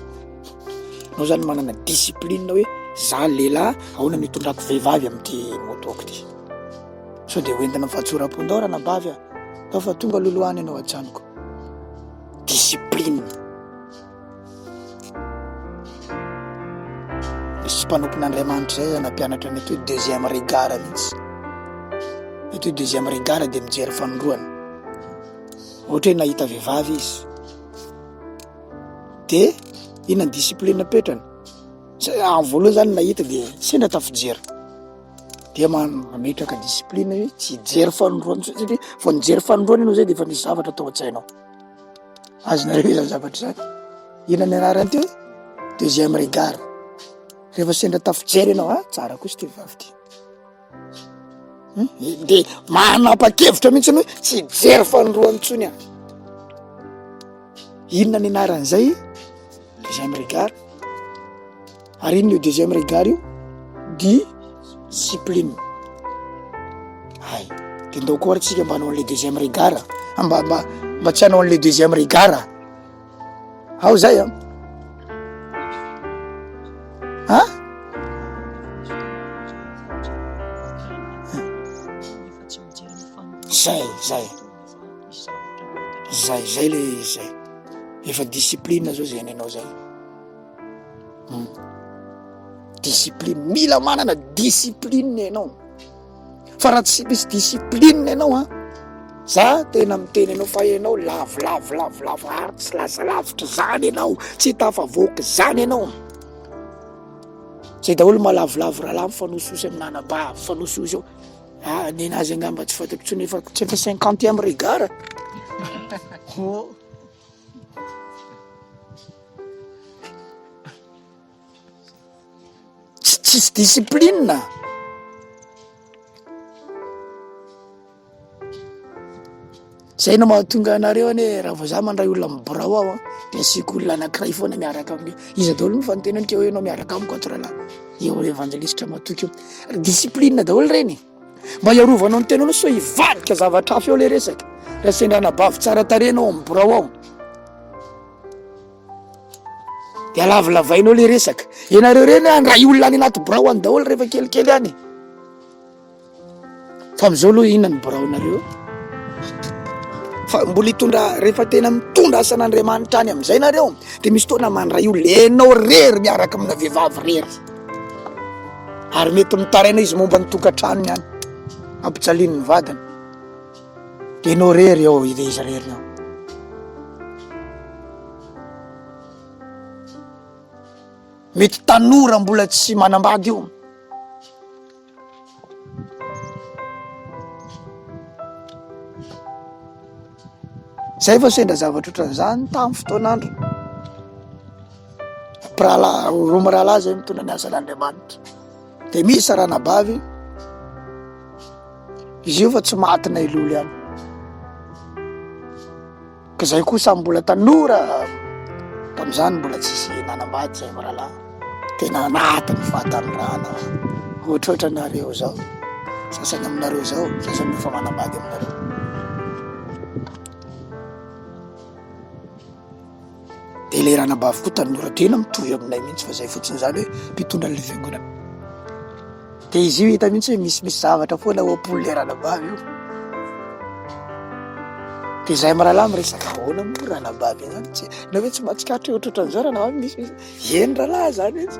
Anao zany manana discipline hoe za lehilahy ahoana no hitondrako vehivavy amin'ity moto-ko ity. Sao dia hoentina amin'ny fahatsoram-po ndao ranabavy a, ndao fa tonga loloha any ianao ajanoko. Discipline. Misy mpanompon'Andriamanitra zay nampianatra ny atao hoe deuxième regard mihitsy. Ny atao hoe deuxième regard dia mijery fanindroany. Ohatra hoe nahita vehivavy izy, de inona ny discipline apetrany? Zay amin'ny voalohany zany nahita de sendra tafijery, de mametraka discipline hoe tsy hijery fanindroany intsony satria vao nijery fanindroany ianao zay de efa misy zavatra tao an-tsainao. Azonareo ve zany zavatra zany? Inona ny anarany teo? Deuxième regard. Rehefa sendra tafijery ianao, ah tsara kosa ity vehivavy ity. Hmm? De manapa-kevitra mihitsy hoe tsy hijery fanindroany intsony aho. Inona ny anaran'izay? Deuxième regard. Ary inona io deuxième regard io? Discipline. Hay, de ndao koa ary tsika mba hanao an'le deuxième regard, mba mba mba tsy hanao an'le deuxième regard. Ao zay an. An? Zay, zay. Zay, zay le izy zay. Efa discipline zao zay nenao zay. Hmm. Discipline, mila manana discipline ianao. Fa raha tsy misy discipline ianao an, za tena miteny anao fa ianao lavo lavo lavo lavo ary tsy lasa lavitra zany ianao, tsy tafavoaka zany ianao. Zay daholo mahalavolavo rahalahy mifanosihosy amin'anabavy, mifanosihosy eo. Ah, nenazy angamba tsy fantatro intsony efa tsy efa cinquantième regard. Oh. Tsy tsisy discipline. Zay no mahatonga anareo anie raha vao za mandray olona amin'ny birao aho an, de asiako olona anankiray foana miaraka aminy. Iza daholo moa fa niteny hoe keo ianao miaraka amiko ato rahalahy. Eo evanjelistra matoky eo. Discipline daholo reny e. Mba hiarovanao ny tenanao sao hivadika zavatra hafa eo le resaka. Raha sendra anabavy tsara tarehy ianao amin'ny birao ao. De alavilavainao le resaka. Ianareo ireny handray olona any anaty birao any daholo rehefa kelikely any. Fa am'izao aloha inona ny biraonareo? Fa mbola hitondra rehefa tena mitondra asan'Andriamanitra any am'izay nareo de misy fotoana mandray olona enao rery miaraka amina vehivavy rery. Ary mety mitaraina izy momba ny tokantranony any, ampijalian'ny vadiny. De enao rery eo, izy rery eo. Mety tanora mbola tsy manambady io. Zay vao sendra zavatra ohatran'izany tamin'ny fotoan'andro. Mpirahalahy, roa mirahalahy zay mitondra ny asan'Andriamanitra. De misy ranabavy, izy io fa tsy maty na ilolo ihany. Ka zay koa samy mbola tanora tam'zany mbola tsisy nanambady zay mirahalahy, tena anatin'ny fahatanorana ohatrohatra anareo zao, sasany aminareo zao, sasany efa manambady aminareo. De le ranabavy koa tanora tena mitovy aminay mihitsy fa zay fotsiny zany hoe mpitondra an'le fiangonana. De izy io hita mihitsy hoe misimisy zavatra foana ao am-pon'le ranabavy io. De zahay mirahalahy miresaka ahoana moa ranabavy io zany tsy, na hoe tsy mahatsikaritra hoe ohatrohatran'izao ranabavy misimisy, eny rahalahy zany mihitsy.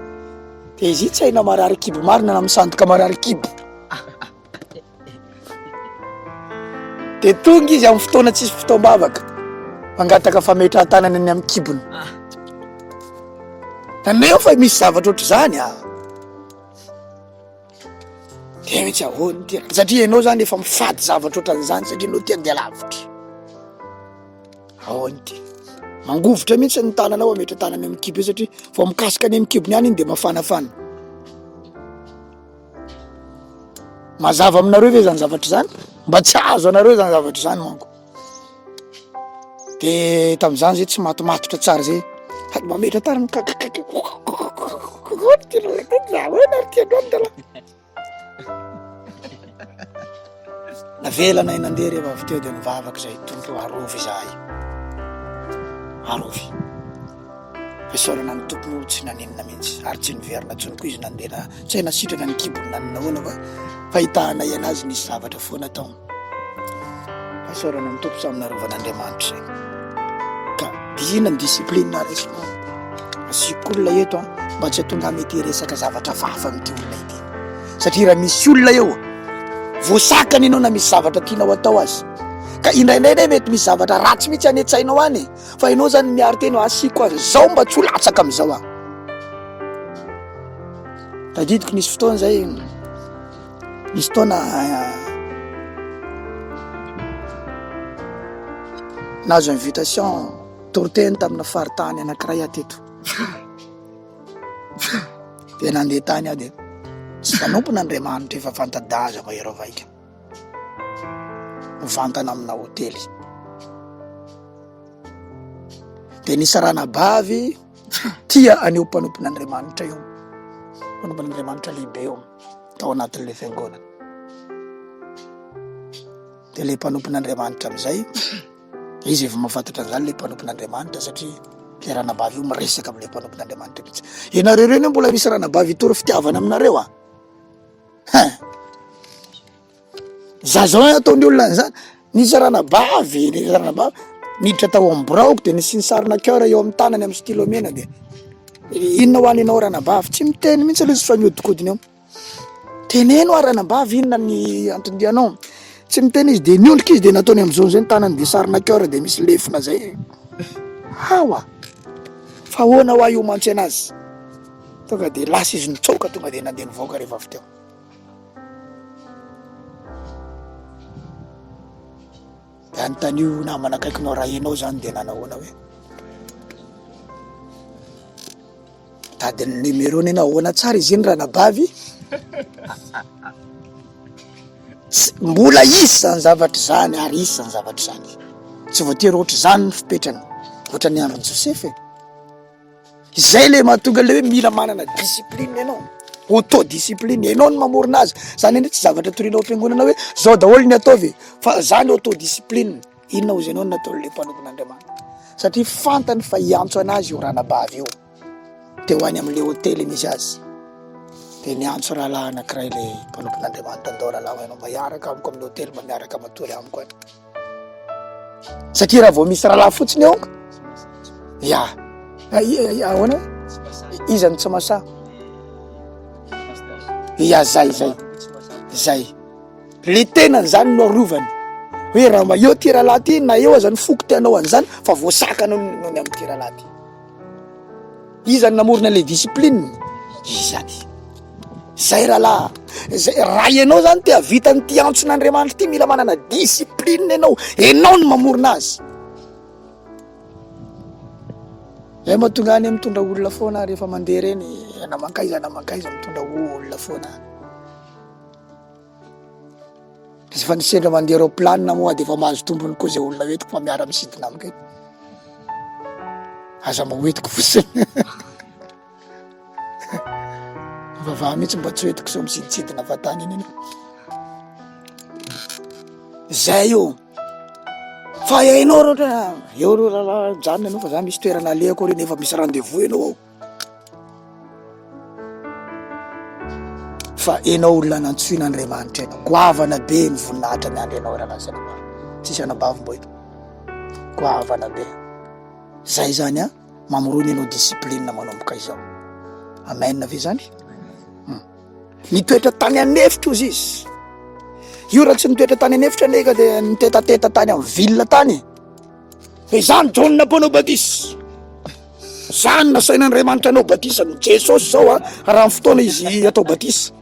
De izy io tsy hay na marary kibo marina na misandoka marary kibo. De tonga izy amin'ny fotoana tsisy fotoam-bavaka, mangataka fametrahan-tanana ny amin'ny kibony. Nefa misy zavatra ohatr'izany ah. De mihitsy ahoana ity? Satria ianao zany efa mifady zavatra ohatran'izany satria ianao te handeha lavitra. Ahoana ity? Mangovitra mihitsy ny tananao ametra-tanana amin'ny kibo io satria vao mikasika any amin'ny kibony any iny de mafanafana. Mazava aminareo ve zany zavatra zany? Mba tsy azo anareo zany zavatra zany manko. De tam'zany zay tsy matomatotra tsara zay, sady mametra tanana Navelanay nandeha rehefa avy teo de nivavaka zay, Tompo arovy izahay, arovy. Fisaorana ny Tompo moa tsy naninona mihitsy ary tsy niverina intsony koa izy nandeha na tsy hay na sitrana ny kibony na nahoana fa fahitahanay anazy nisy zavatra foana tao. Fisaorana ny Tompo samy narovan'Andriamanitra izay. Ka inona ny discipline raisinao? Asiako olona eto an, mba tsy hahatonga ahy mety hiresaka zavatra hafahafa amin'ity olona ity. Satria raha misy olona eo, voasakana ianao na misy zavatra tianao atao aza. Ka indraindray anie mety misy zavatra ratsy mihitsy any an-tsainao any e. Fa ianao zany miaro tena hoe asiako azy zao mba tsy ho latsaka am'izao aho. Tadidiko nisy fotoana zay, nisy fotoana nahazo invitation toriteny tamina faritany anankiray aho teto. De nandeha tany aho de tsy mpanompon'Andriamanitra efa fanta-daza mahery vaika, mivantana amina hotely. De nisy ranabavy tia an'io mpanompon'Andriamanitra io, mpanompon'Andriamanitra lehibe io tao anatin'le fiangonana. De le mpanompon'Andriamanitra am'izay, izy efa mahafantatra an'izany le mpanompon'Andriamanitra satria le ranabavy io miresaka am'le mpanompon'Andriamanitra mihitsy. Ianareo ireny mbola misy ranabavy hitory fitiavana aminareo ah? Hein! Za zao an ataon'ny olona an'izany, nisy ranabavy, nisy ranabavy niditra tao amin'ny biraoko de nisy ny sarina cœur eo amin'ny tanany amin'ny stylo mena de inona ho an'ianao ranabavy, tsy miteny mihitsy aloha izy fa mihodinkodina eo, teneno hoa ranabavy inona ny anton-dianao, tsy miteny izy de niondrika izy de nataony amin'izao am'izay ny tanany de sarina cœur de misy lefona zay, hawa, fa ahoana hoa io mantsy anazy, tonga de lasa izy nitsoaka tonga de nandeha nivoaka rehefa avy teo. De anontanio namana akaikinao raha ianao zany de nanahoana hoe mitady ny numéro-ny ianao, ahoana tsara izy iny ranabavy? Tsy- mbola hisy zany zavatra zany ary hisy zany zavatra zany, tsy voatery ohatr'izany ny fipetrany, ohatran'ny andron'i Josefa e. Izay le mahatonga le hoe mila manana discipline ianao, auto discipline, ianao no mamorona azy, zany anie tsy zavatra toriana ao am-piangonana hoe zao daholo ny ataovy e, fa zany auto discipline, inona hozy ianao no nataon'le mpanompon'Andriamanitra? Satria fantany fa hiantso anazy io ranabavy io. Teo any amin'ilay hotely misy azy. Dia niantso rahalahy anankiray ilay mpanompon'Andriamanitra, andao rahalahy ianao mba hiaraka amiko amin'ny hotely, mba miaraka matory amiko any. Satria raha vao misy rahalahy fotsiny eo, ya, ahoana? Iza no tsy masaha? Ya, zay, zay, zay. Le tenany zany no arovany hoe raha mba eo ty rahalahy ty na eo aza ny foko te hanao an'izany fa voasakana noho ny amin'ity rahalahy ty. Iza no namorona le discipline? Izy zany. Zay rahalahy, zay raha ianao zany te hahavita an'ity antson'Andriamanitra ity mila manana discipline ianao, ianao no mamorona azy. Zay mahatonga any mitondra olona foana rehefa mandeha ireny na mankaiza na mankaiza mitondra olona foana. Rehefa ny sendra mandeha aeroplanina moa de efa mahazo tombony koa zay olona hoentiko fa miara misidina amiko eto. Aza mba hoentiko fotsiny. Mivavaha mihitsy mba tsy hoentiko sao misiditsidina fahatany iny iny. Zay io. Fa hainao raha ohatra hoe eo aloha rahalahy mijanona ianao fa za misy toerana alehako ary nefa misy rendez-vous ianao ao. Fa enao olona nantsoin'Andriamanitra enao. Goavana be ny voninahitra miandry anao rahalahy sy anabavy. Tsisy anabavy mbo eto. Goavana be. Zay zany an, mamorona enao discipline manomboka izao. Amen ve zany? Hmm. Nitoetra tany an'efitra ozy izy. Io raha tsy nitoetra tany an'efitra anie ka dia nitetateta tany amin'ny ville tany. Fa izany Jaona mpanao batisa. Zany nasain'Andriamanitra anao batisa ny Jesosy zao a, raha ny fotoana izy atao batisa.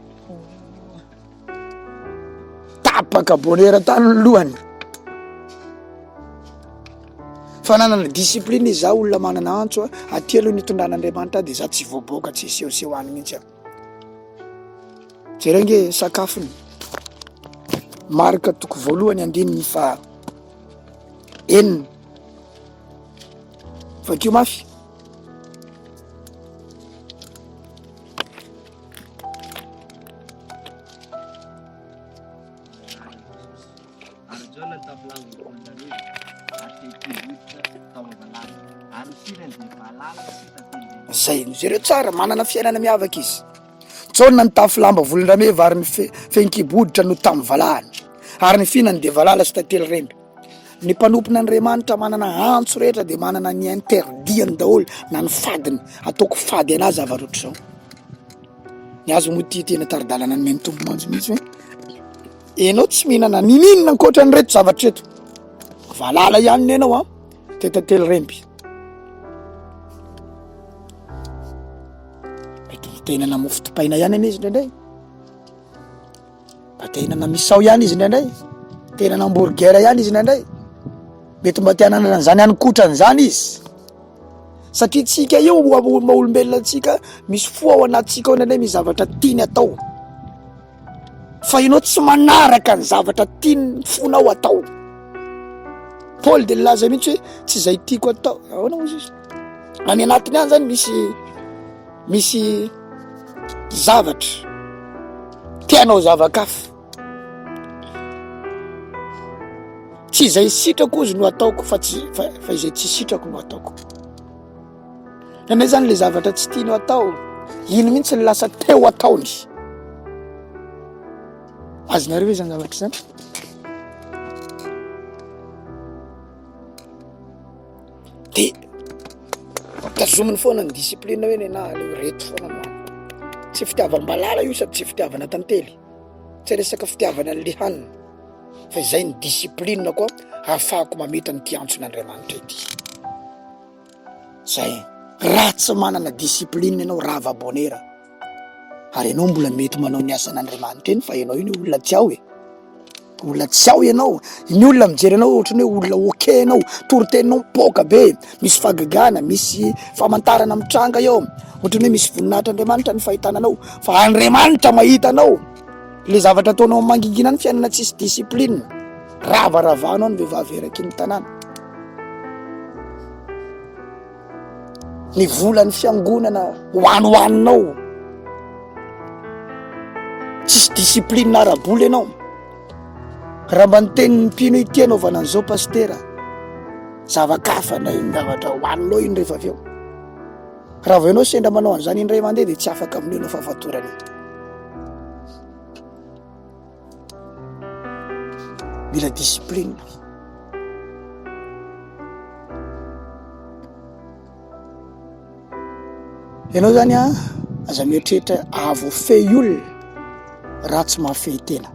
Tapaka bonera tany ny lohany. Fa nanana discipline izy, za olona manana antso a, aty aloha nitondran'Andriamanitra ahy de za tsy voaboaka tsy hisehoseho any mihitsy aho. Jereo ange sakafony. Marka toko voalohany andininy faha enina. Vakio mafy. Ary Jaona nitafy lamba volondavenona ary fehikibo hoditra tao am-balahany, ary ny firany dia valala sy tantely lehibe. Zay, jereo tsara, manana fiainana miavaka izy. Jaona nitafy lamba volon-drameva ary ny fehinkibo hoditra no tamin'ny valahany, ary ny fihinany dia valala sy tantely remby. Ny mpanompon'Andriamanitra manana antso rehetra dia manana ny interdit-ny daholo na ny fadiny. Ataoko fady an'ahy zavatra ohatr'izao. Ny azy moa ity tena tari-dalana nomen'ny Tompo mantsy mihitsy hoe ianao tsy mihinana ninininona ankoatra an'ireto zavatra ireto. Valala ihany ny anao an, dia tantely remby. Mety te hihinana mofo dipaina ihany anie izy indraindray. Mba te hihinana misao ihany izy indraindray. Te hihinana hamburger ihany izy indraindray. Mety mba te hananana an'izany hanin-kotrana izany izy. Satria tsika io maha olombelona antsika, misy fo ao anatintsika ao indraindray misy zavatra tiany atao. Fa ianao tsy manaraka ny zavatra tian'ny fonao atao. Paoly dia nilaza mihitsy hoe tsy izay tiako atao. Ahoana moa izy? Any anatiny any zany misy misy zavatra te hanao zava-kafa. Tsy izay sitrako ozy no ataoko fa tsy fa fa izay tsy sitrako no ataoko. Indraindray zany le zavatra tsy tianao atao, iny mihitsy no lasa teo ataony. Azonareo ve zany zavatra zany? De tazominy foana ny discipline hoe nenah aleo ireto foana no haniko. Tsy fitiavam-balala io sady tsy fitiavana tantely, tsy resaka fitiavana an'le hanina fa izay ny discipline koa ahafahako mamita an'ity antson'Andriamanitra ity. Zay, raha tsy manana discipline ianao rava bonera, ary ianao mbola mety manao ny asan'Andriamanitra eny fa ianao iny olona tsy ao e, olona tsy ao ianao, ny olona mijery anao ohatran'ny hoe olona ok ianao, toriteninao mipoaka be, misy fahagagana, misy famantarana mitranga eo, ohatran'ny hoe misy voninahitr'Andriamanitra ny fahitana anao, fa Andriamanitra mahita anao, le zavatra ataonao mangingina ny fiainana tsisy discipline, ravaravanao ny vehivavy eraky ny tanàna. Ny volan'ny fiangonana hoanihoaninao. Tsisy discipline ara-bola ianao. Raha mba niteny ny mpino ity anaovana an'izao pasitera, zava-kafa na iny zavatra hoaninao iny rehefa avy eo. Raha vao ianao sendra manao an'izany indray mandeha dia tsy afaka amin'io ianao fahafatorana io. Mila discipline. Ianao zany a, aza mieritreritra ahavoafehy olona raha tsy mahafehy tena.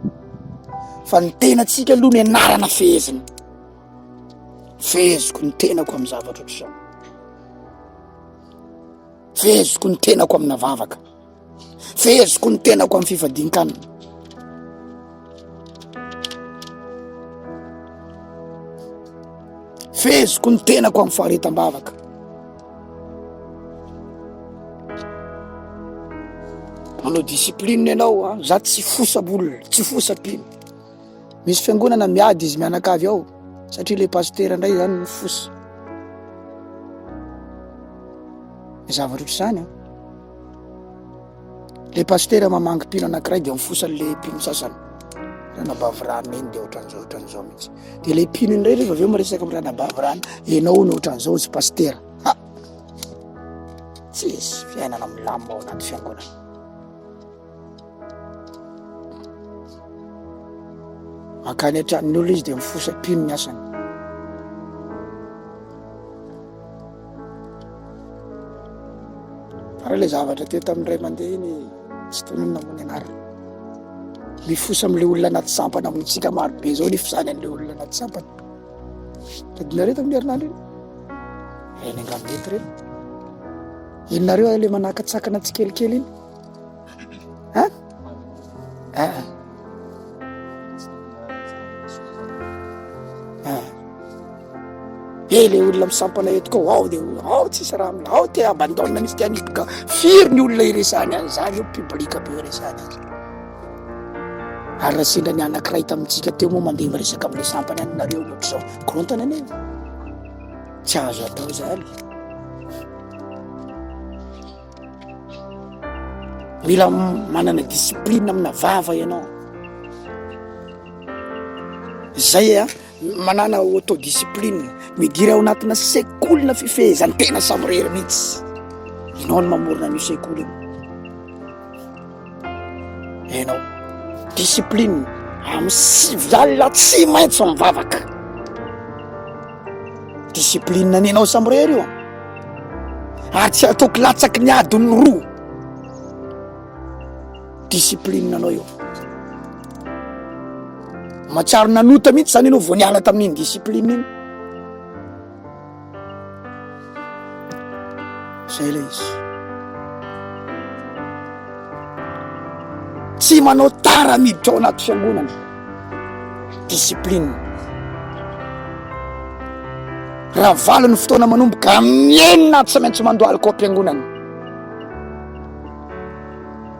Fa ny tenantsika aloha ny anarana fehezina. Feheziko ny tenako amin'ny zavatra ohatr'izao. Feheziko ny tenako amina vavaka. Feheziko ny tenako amin'ny fifadian-kanina. Feheziko ny tenako amin'ny faharetam-bavaka. Manao discipline ianao a, za tsy fosa olona, tsy fosa mpino. Misy fiangonana miady izy mianakavy ao satria le pasitera indray zany mifosa. Ny zavatra ohatr'izany an. Le pasitera mamangy mpino anankiray de mifosa le mpino sasany. Ranabavy rano iny de ohatran'izao ohatran'izao mihitsy. De le mpino indray rehefa avy eo miresaka amin'ny ranabavy rano, enao hono ohatran'izao hozy pasitera. Ha! Tsisy fiainana milamina ao anaty fiangonana. Mankany an-tranon'ny olona izy dia mifosa mpino ny asany. Fa raha ilay zavatra teo tamin'ny ray aman-dreny iny tsy tononina moa ny anarany. Mifosa amin'ilay olona anaty sampana amintsika maro be izao ny fizany an'ilay olona anaty sampana. Tadidinareo tamin'ny herinandro iny? Ireny angamba eto ireny. Inonareo ilay manakatsakana tsikelikely iny? Hein? Ah. Ah. Be le olona misampana eto koa ao de ao tsisy raha amina ao te abandonne misy te haniboka firy ny olona iresahany an'izany io public be iresahany azy ary raha sendra ny anankiray tamintsika teo moa mandeha miresaka am'le sampana any nareo ny ohatr'izao korontana anie tsy azo atao zany Mila manana discipline amina vava ianao. Zay a, manana autodiscipline, midira ao anatina sekolina fifehezan-tena samirery mihitsy. Ianao no mamorona an'io sekoly io. Ianao. Discipline amin'ny sivy alina tsy maintsy mivavaka. Discipline ny anao samirery io. Ary tsy ataoko latsaky ny adiny roa. Discipline anao io. Mahatsiaro nanota mihitsy zany ianao vao niala tamin'iny discipline iny. Zay ilay izy. Tsy manao tara miditra ao anaty fiangonana. Discipline. Raha valo ny fotoana manomboka amin'ny enina tsy maintsy mandohalika ao am-piangonana.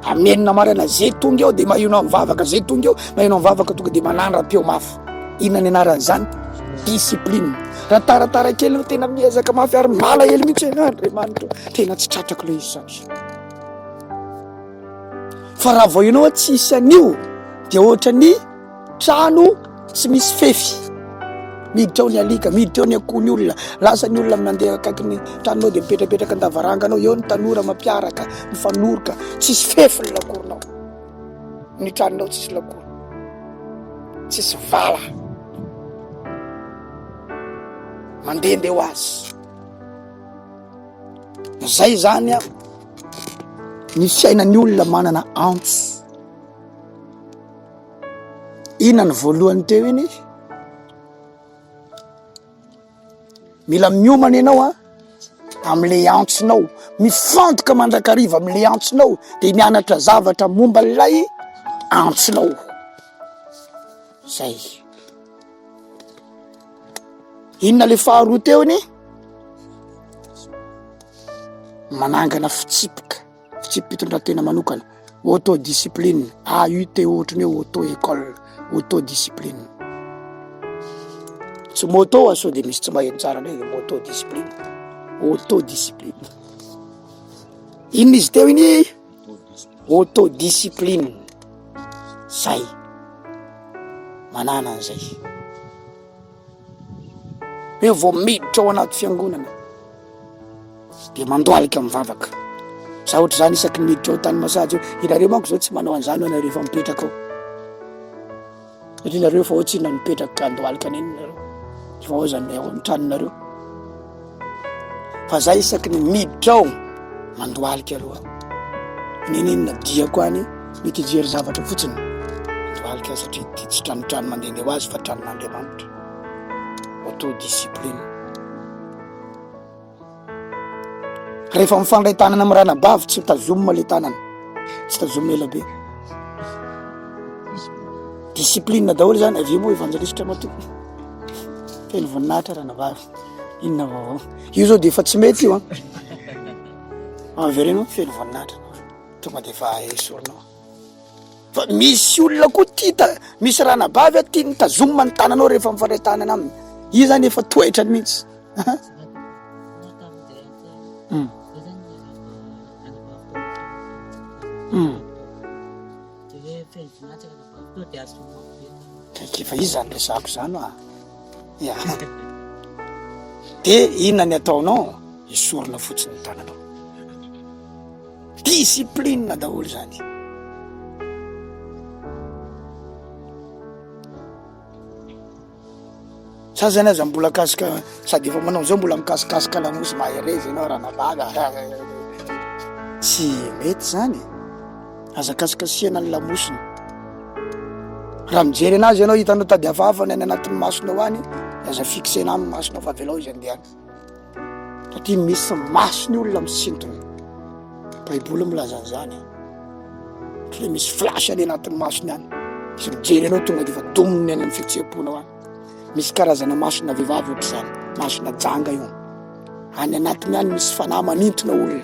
Amin'ny enina maraina zay tonga eo de maheno mivavaka, zay tonga eo maheno mivavaka tonga de manandra-peo mafy. Inona ny anaran'izany? Discipline. Raha taratara kely no tena miezaka mafy ary malahelo mihitsy hoe Andriamanitra tena tsy tratrako ilay izy zany. Fa raha vao ianao tsy hisy an'io dia ohatran'ny trano tsy misy fefy. Miditra ao ny alika, miditra ao ny akoho ny olona. Lasa ny olona mandeha akaiky ny tranonao dia mipetrapetraka an-davaranganao, eo ny tanora mampiaraka, mifanoroka, tsisy fefy ny lakoronao. Ny tranonao tsisy lakoro, tsisy vala. Mandehandeha ho azy. Zay zany a, ny fiainan'ny olona manana antso. Inona ny voalohany teo iny? Mila miomana ianao a, am'le antsonao, mifantoka mandrakariva am'le antsonao, de mianatra zavatra momba ilay antsonao. Zay. Inona le faharoa teo iny? Manangana fitsipika. Fitsipi-pitondrantena manokana, autodiscipline, AUTO ohatran'ny hoe auto école, autodiscipline. Tsy moto a sao de misy tsy maheno tsara ndray de moto discipline, autodiscipline. Inona izy teo iny? Autodiscipline. Zay. Manana an'izay. Hoe vao miditra ao anaty fiangonana. Dia mandohalika mivavaka. Za ohatr'izany isaky ny miditra ao tany massage eo, ianareo manko zao tsy manao an'izany ho'a nareo efa mipetraka ao. Satria nareo efa ao tsy inona mipetraka ka andohalika an'iny nareo. Efa ao zany ao amin'ny tranonareo. Fa za isaky ny miditra ao mandohalika aloha. N'inon'inona diako any mety hijery zavatra fotsiny. Mandohalika satria ty tsy tranotrano mandehandeha ho azy fa tranon'Andriamanitra. Autodiscipline. Rehefa mifandray tanana amin'ny ranabavy tsy tazomina le tanana, tsy tazomina ela be. Discipline daholo zany, avy eo moa evanjelisitra matoa. Feno voninahitra ranabavy. Inona vaovao? Io zao de efa tsy mety io an. Avereno feno voninahitra. Tonga de efa esorinao. Fa misy olona koa tia ta- misy ranabavy a tia ny tazomina ny tananao rehefa mifandray tanana aminy. Io zany efa toetrany mihitsy. Efa izy zany resahako zany hoa. Ya. De inona ny ataonao? Esorina fotsiny ny tananao. Discipline daholo zany. Sa zany aza mbola kasika sady efa manao zao mbola mikasikasika lamosy mahereza ianao ranabavy a. Tsy mety zany. Aza kasikasihana ny lamosina. Raha mijery anazy ianao hitanao tady hafahafa ny any anatin'ny masonao any, aza fixena aminy masonao fa avelao izy andeha any. Satria misy maso ny olona misintona. Baiboly milaza an'izany. Ohatra hoe misy flash any anatin'ny masony any. Izy mijery anao tonga de efa dominy any amin'ny fihetseham-ponao any. Misy karazana masona vehivavy ohatr'izany, masona janga io. Any anatiny any misy fanahy manintona olona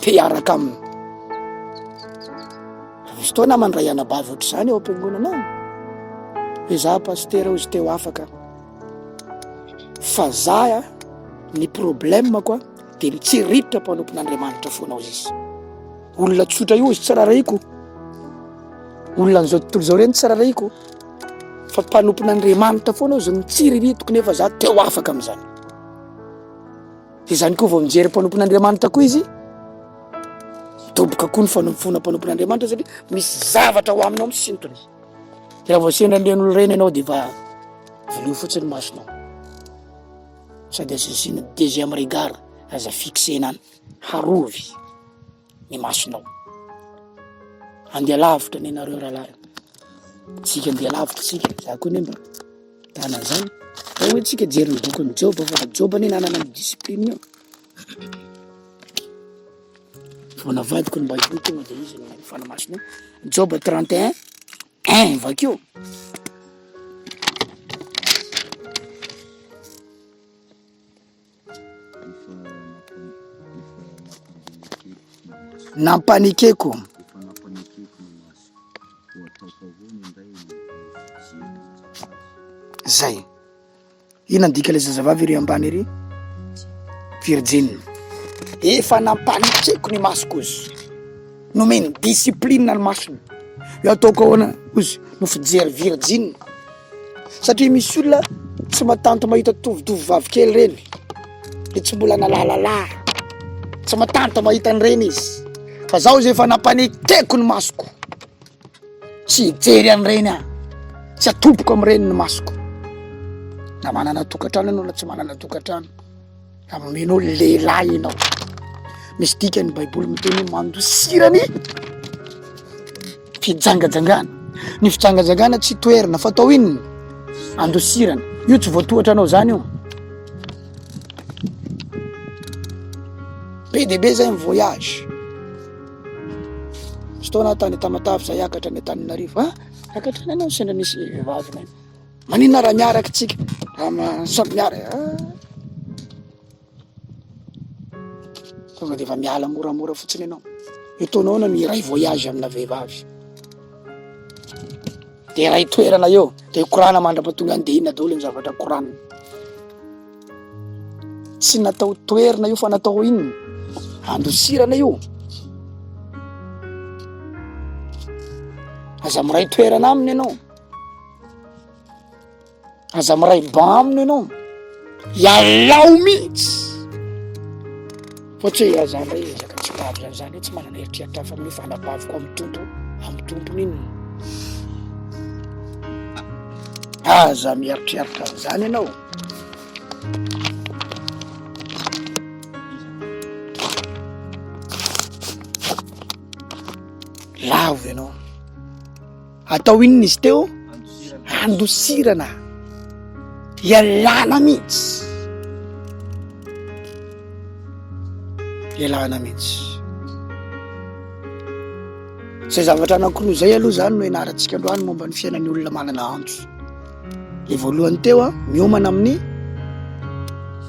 te hiaraka aminy. Misy fotoana mandray anabavy ohatr'izany ao am-piangonana ao. Hoe za pasitera hozy te ho afaka. Fa za a, ny problème-ko a, de mitsiriritra mpanompon'Andriamanitra foana hozy izy. Olona tsotra io izy tsy rarahiko. Olona an'izao tontolo izao ireny tsy rarahiko. Fa mpanompon'Andriamanitra foana hozy mitsiriritiko nefa za te ho afaka amin'izany. De zany koa vao mijery mpanompon'Andriamanitra koa izy, midoboka koa ny fanompoana mpanompon'Andriamanitra satria misy zavatra ao aminy ao misintona. De raha vao sendra an'ireny olona ireny ianao de efa vilio fotsiny ny masonao. Sady aza asiana deuxième regard, aza fixena any, harovy ny masonao. Andeha lavitra anie nareo rahalahy, tsika andeha lavitra tsika, za koa anie mba tana an'izany. Fa hoe tsika jery ny bokin'i Joba fa Joba anie nanana ny discipline io. Vao navadiko ny baiboly tonga de izy no fanahy masina io. Joba 31 un vakio. Nampanekeko. Zay. Inona ny dikan'ilay zazavavy ery ambany ery? Virjiny. Efa nampanekeko ny masoko izy. Nomeny discipline ny masony. Io ataoko ahoana ozy no fijery virjiny. Satria misy olona tsy matanty mahita tovotovovavy kely reny, de tsy mbola nalalala, tsy matanty mahita an'ireny izy. Fa zaho izy efa nampanekeko ny masoko, tsy hijery an'ireny aho, tsy atoboko amin'ireny ny masoko. Na manana tokantrano ianao na tsy manana tokantrano. Amenao lehilahy ianao. Misy dikany ny baiboly miteny hoe mandosira ny fijangajangana. Ny fijangajangana tsy toerana fa atao inona? Andosirana. Io tsy voatohatra anao zany io. Be dia be zay ny voyage. Misy fotoana aho tany Tamatave zay hiakatra any Antananarivo. Ah, hiakatra any ianao sendra nisy vehivavy nay. Maninona raha miaraka tsika? Raha samy miaraka. Ah. Tonga de efa miala moramora fotsiny ianao. Etoana no iray voyage amina vehivavy. De iray toerana eo, de korana mandra-pahatonga any de inona daholo ny zavatra korana. Tsy natao toerana io fa natao inona? Andosirana io. Aza miray toerana aminy ianao. Aza miray ban aminy ianao. Ialao mihitsy. Fa tsy hoe za ndray ezaka tsy babo zany, za ndray tsy manana eritreritra hafa amin'ny hoe fanabaviko amin'ny Tompo, amin'ny Tompony inona. Aza mieritreritra an'izany ianao. Lavo ianao. Atao inona izy teo? Andosirana. Ialana mihitsy. Ialana mihitsy. Zay zavatra anankiroa zay aloha zany no ianarantsika androany momba ny fiainan'ny olona manana antso. Le voalohany teo a, miomana amin'ny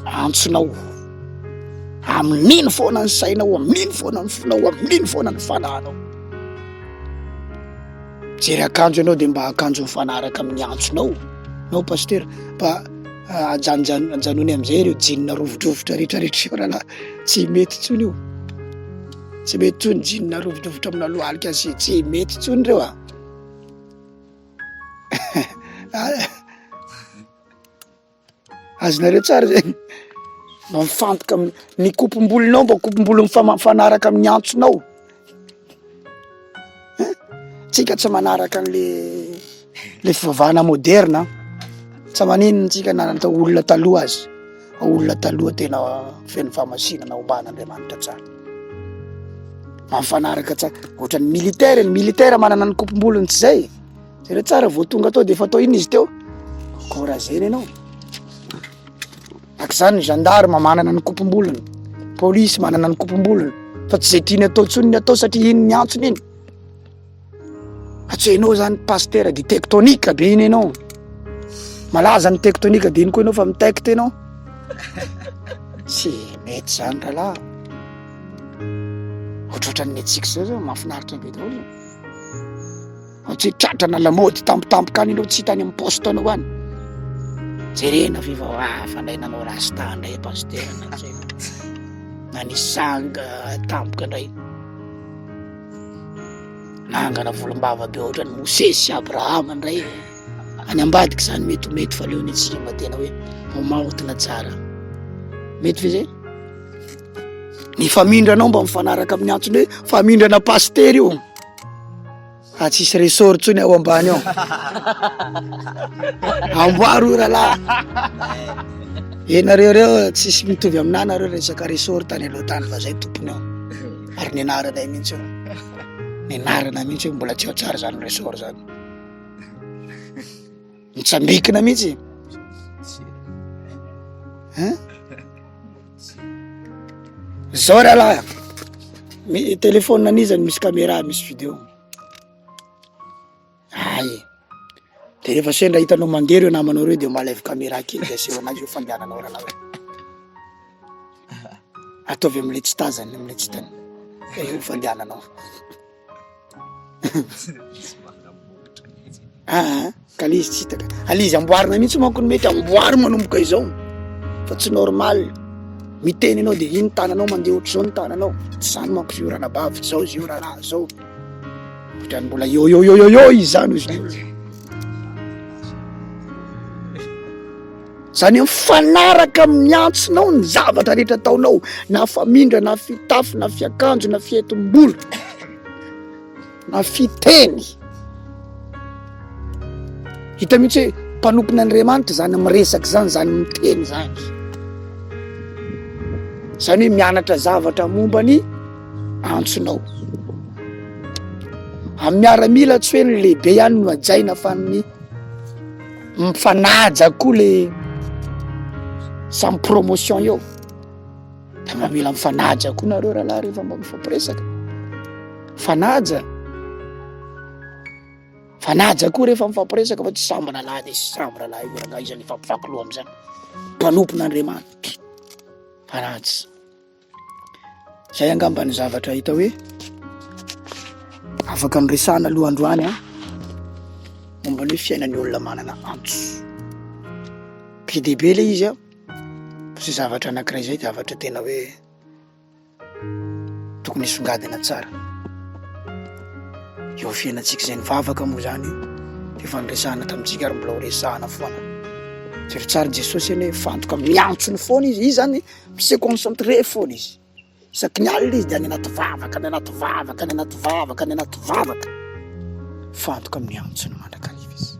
antsonao. Amin'iny foana ny sainao, amin'iny foana ny fonao, amin'iny foana ny fanahinao. Mijery akanjo ianao de mba akanjo mifanaraka amin'ny antsonao. Nao pasitera, mba ajanojano ajanony am'zay ireo jean rovidrovitra rehetrarehetra io rahalahy, tsy mety intsony io, tsy mety intsony jean rovidrovitra amina lohalika sy tsy mety intsony ireo a. Azonareo tsara zay? Mba mifantoka amin'ny ny kopom-bolonao mba kopom-bolo mifama- mifanaraka amin'ny antsonao. Hein? Tsika tsy manaraka an'le le fivavahana moderna an, tsy maninona tsika na natao olona taloha aza, olona taloha tena feno fahamasinana omban'Andriamanitra tsara. Mba mifanaraka tsara, ohatran'ny militaire, ny militaire manana ny kopom-bolony tsy zay? Jereo tsara vao tonga tao de efa atao inona izy teo? Korazena ianao. Tahaka izany ny gendarme manana ny kopom-bolony, polisy manana ny kopom-bolony, fa tsy zay tiany atao intsony ny atao satria iny ny antsony iny. Fa tsy hainao zany pasitera de tektonika be iny ianao. Malaza ny tektonika de iny koa ianao fa mitecte ianao. Tsy mety zany rahalahy. Ohatrohatran'ny antsika zao zao mahafinaritra be daholo. Fa tsy tratrana lamaody tampotampoka any ianao tsy hita any amin'ny poste anao any. Jerena ve vao hafa indray nanao rasta indray pasitera na tsy haiko. Na nisanga tampoka indray. Nangana volombava be ohatran'ny Mosesy sy Abrahama indray. Any ambadika izany mety ho mety fa aleony antsika mba tena hoe ho maotina tsara. Mety ve zay? Ny famindranao mba mifanaraka amin'ny antsony hoe famindrana pasitera io. Ah, tsisy ressort tsony ao ambany ao. Amboaro io rahalahy. Ianareo reo tsisy mitovy aminah nareo resaka ressort tany aloha tany fa zay tompony ao. Ary nianaranay mihitsy io. Nianarana mihitsy io mbola tsy ao tsara zany ressort zany. Mitsambikina mihitsy. Hein? Zao rahalahy, mi- téléphone an'iza no misy caméra misy vidéo? Hay, de rehefa sendra hitanao mandeha reo namanao reo de mba alaivo caméra kely de aseho anazy eo fandehananao rahalahy. Ataovy am'le tsy tazany, am'le tsy hitany, eo fandehananao. Aa ka le izy tsy hita ka, le izy amboarina mihitsy manko no mety, amboary manomboka izao fa tsy normal, miteny ianao de iny tananao mandeha ohatr'izao ny tananao, tsy zany manko izy io ranabavy, zao izy io rahalahy, zao, ohatran'ny mbola eo eo eo eo eo izy zany ozy ny olona. Zany hoe mifanaraka amin'ny antsonao ny zavatra rehetra ataonao, na famindra, na fitafy, na fiakanjo, na fientim-bolo, na fiteny. Hita mihitsy hoe mpanompon'Andriamanitra zany miresaka zany, zany miteny zany. Zany hoe mianatra zavatra momba ny antsonao. Amin'ny miaramila tsy hoe ny lehibe ihany no hajaina fa ny mifanaja koa le samy promotion eo, de mba mila mifanaja koa nareo rahalahy rehefa mba mifampiresaka, mifanaja, mifanaja koa rehefa mifampiresaka fa tsy samby rahalahy de samby rahalahy io rangahy iza nifampivaky loha am'zany, mpanompon'Andriamanitra, mifanaja. Zay angamba ny zavatra hita hoe afaka noresahana aloha androany an, momba ny hoe fiainan'ny olona manana antso. Be dia be le izy an, fa zay zavatra anankiray zay zavatra tena hoe tokony hisongadina tsara. Eo fiainantsika izay nivavaka moa zany de efa niresahana tamintsika ary mbola ho resahana foana. Jereo tsara Jesosy anie mifantoka amin'ny antsony foana izy, izy zany mi-se concentrer foana izy. Isaky ny alina izy dia any anaty vavaka, any anaty vavaka, any anaty vavaka, any anaty vavaka. Mifantoka amin'ny antsony mandrakariva izy.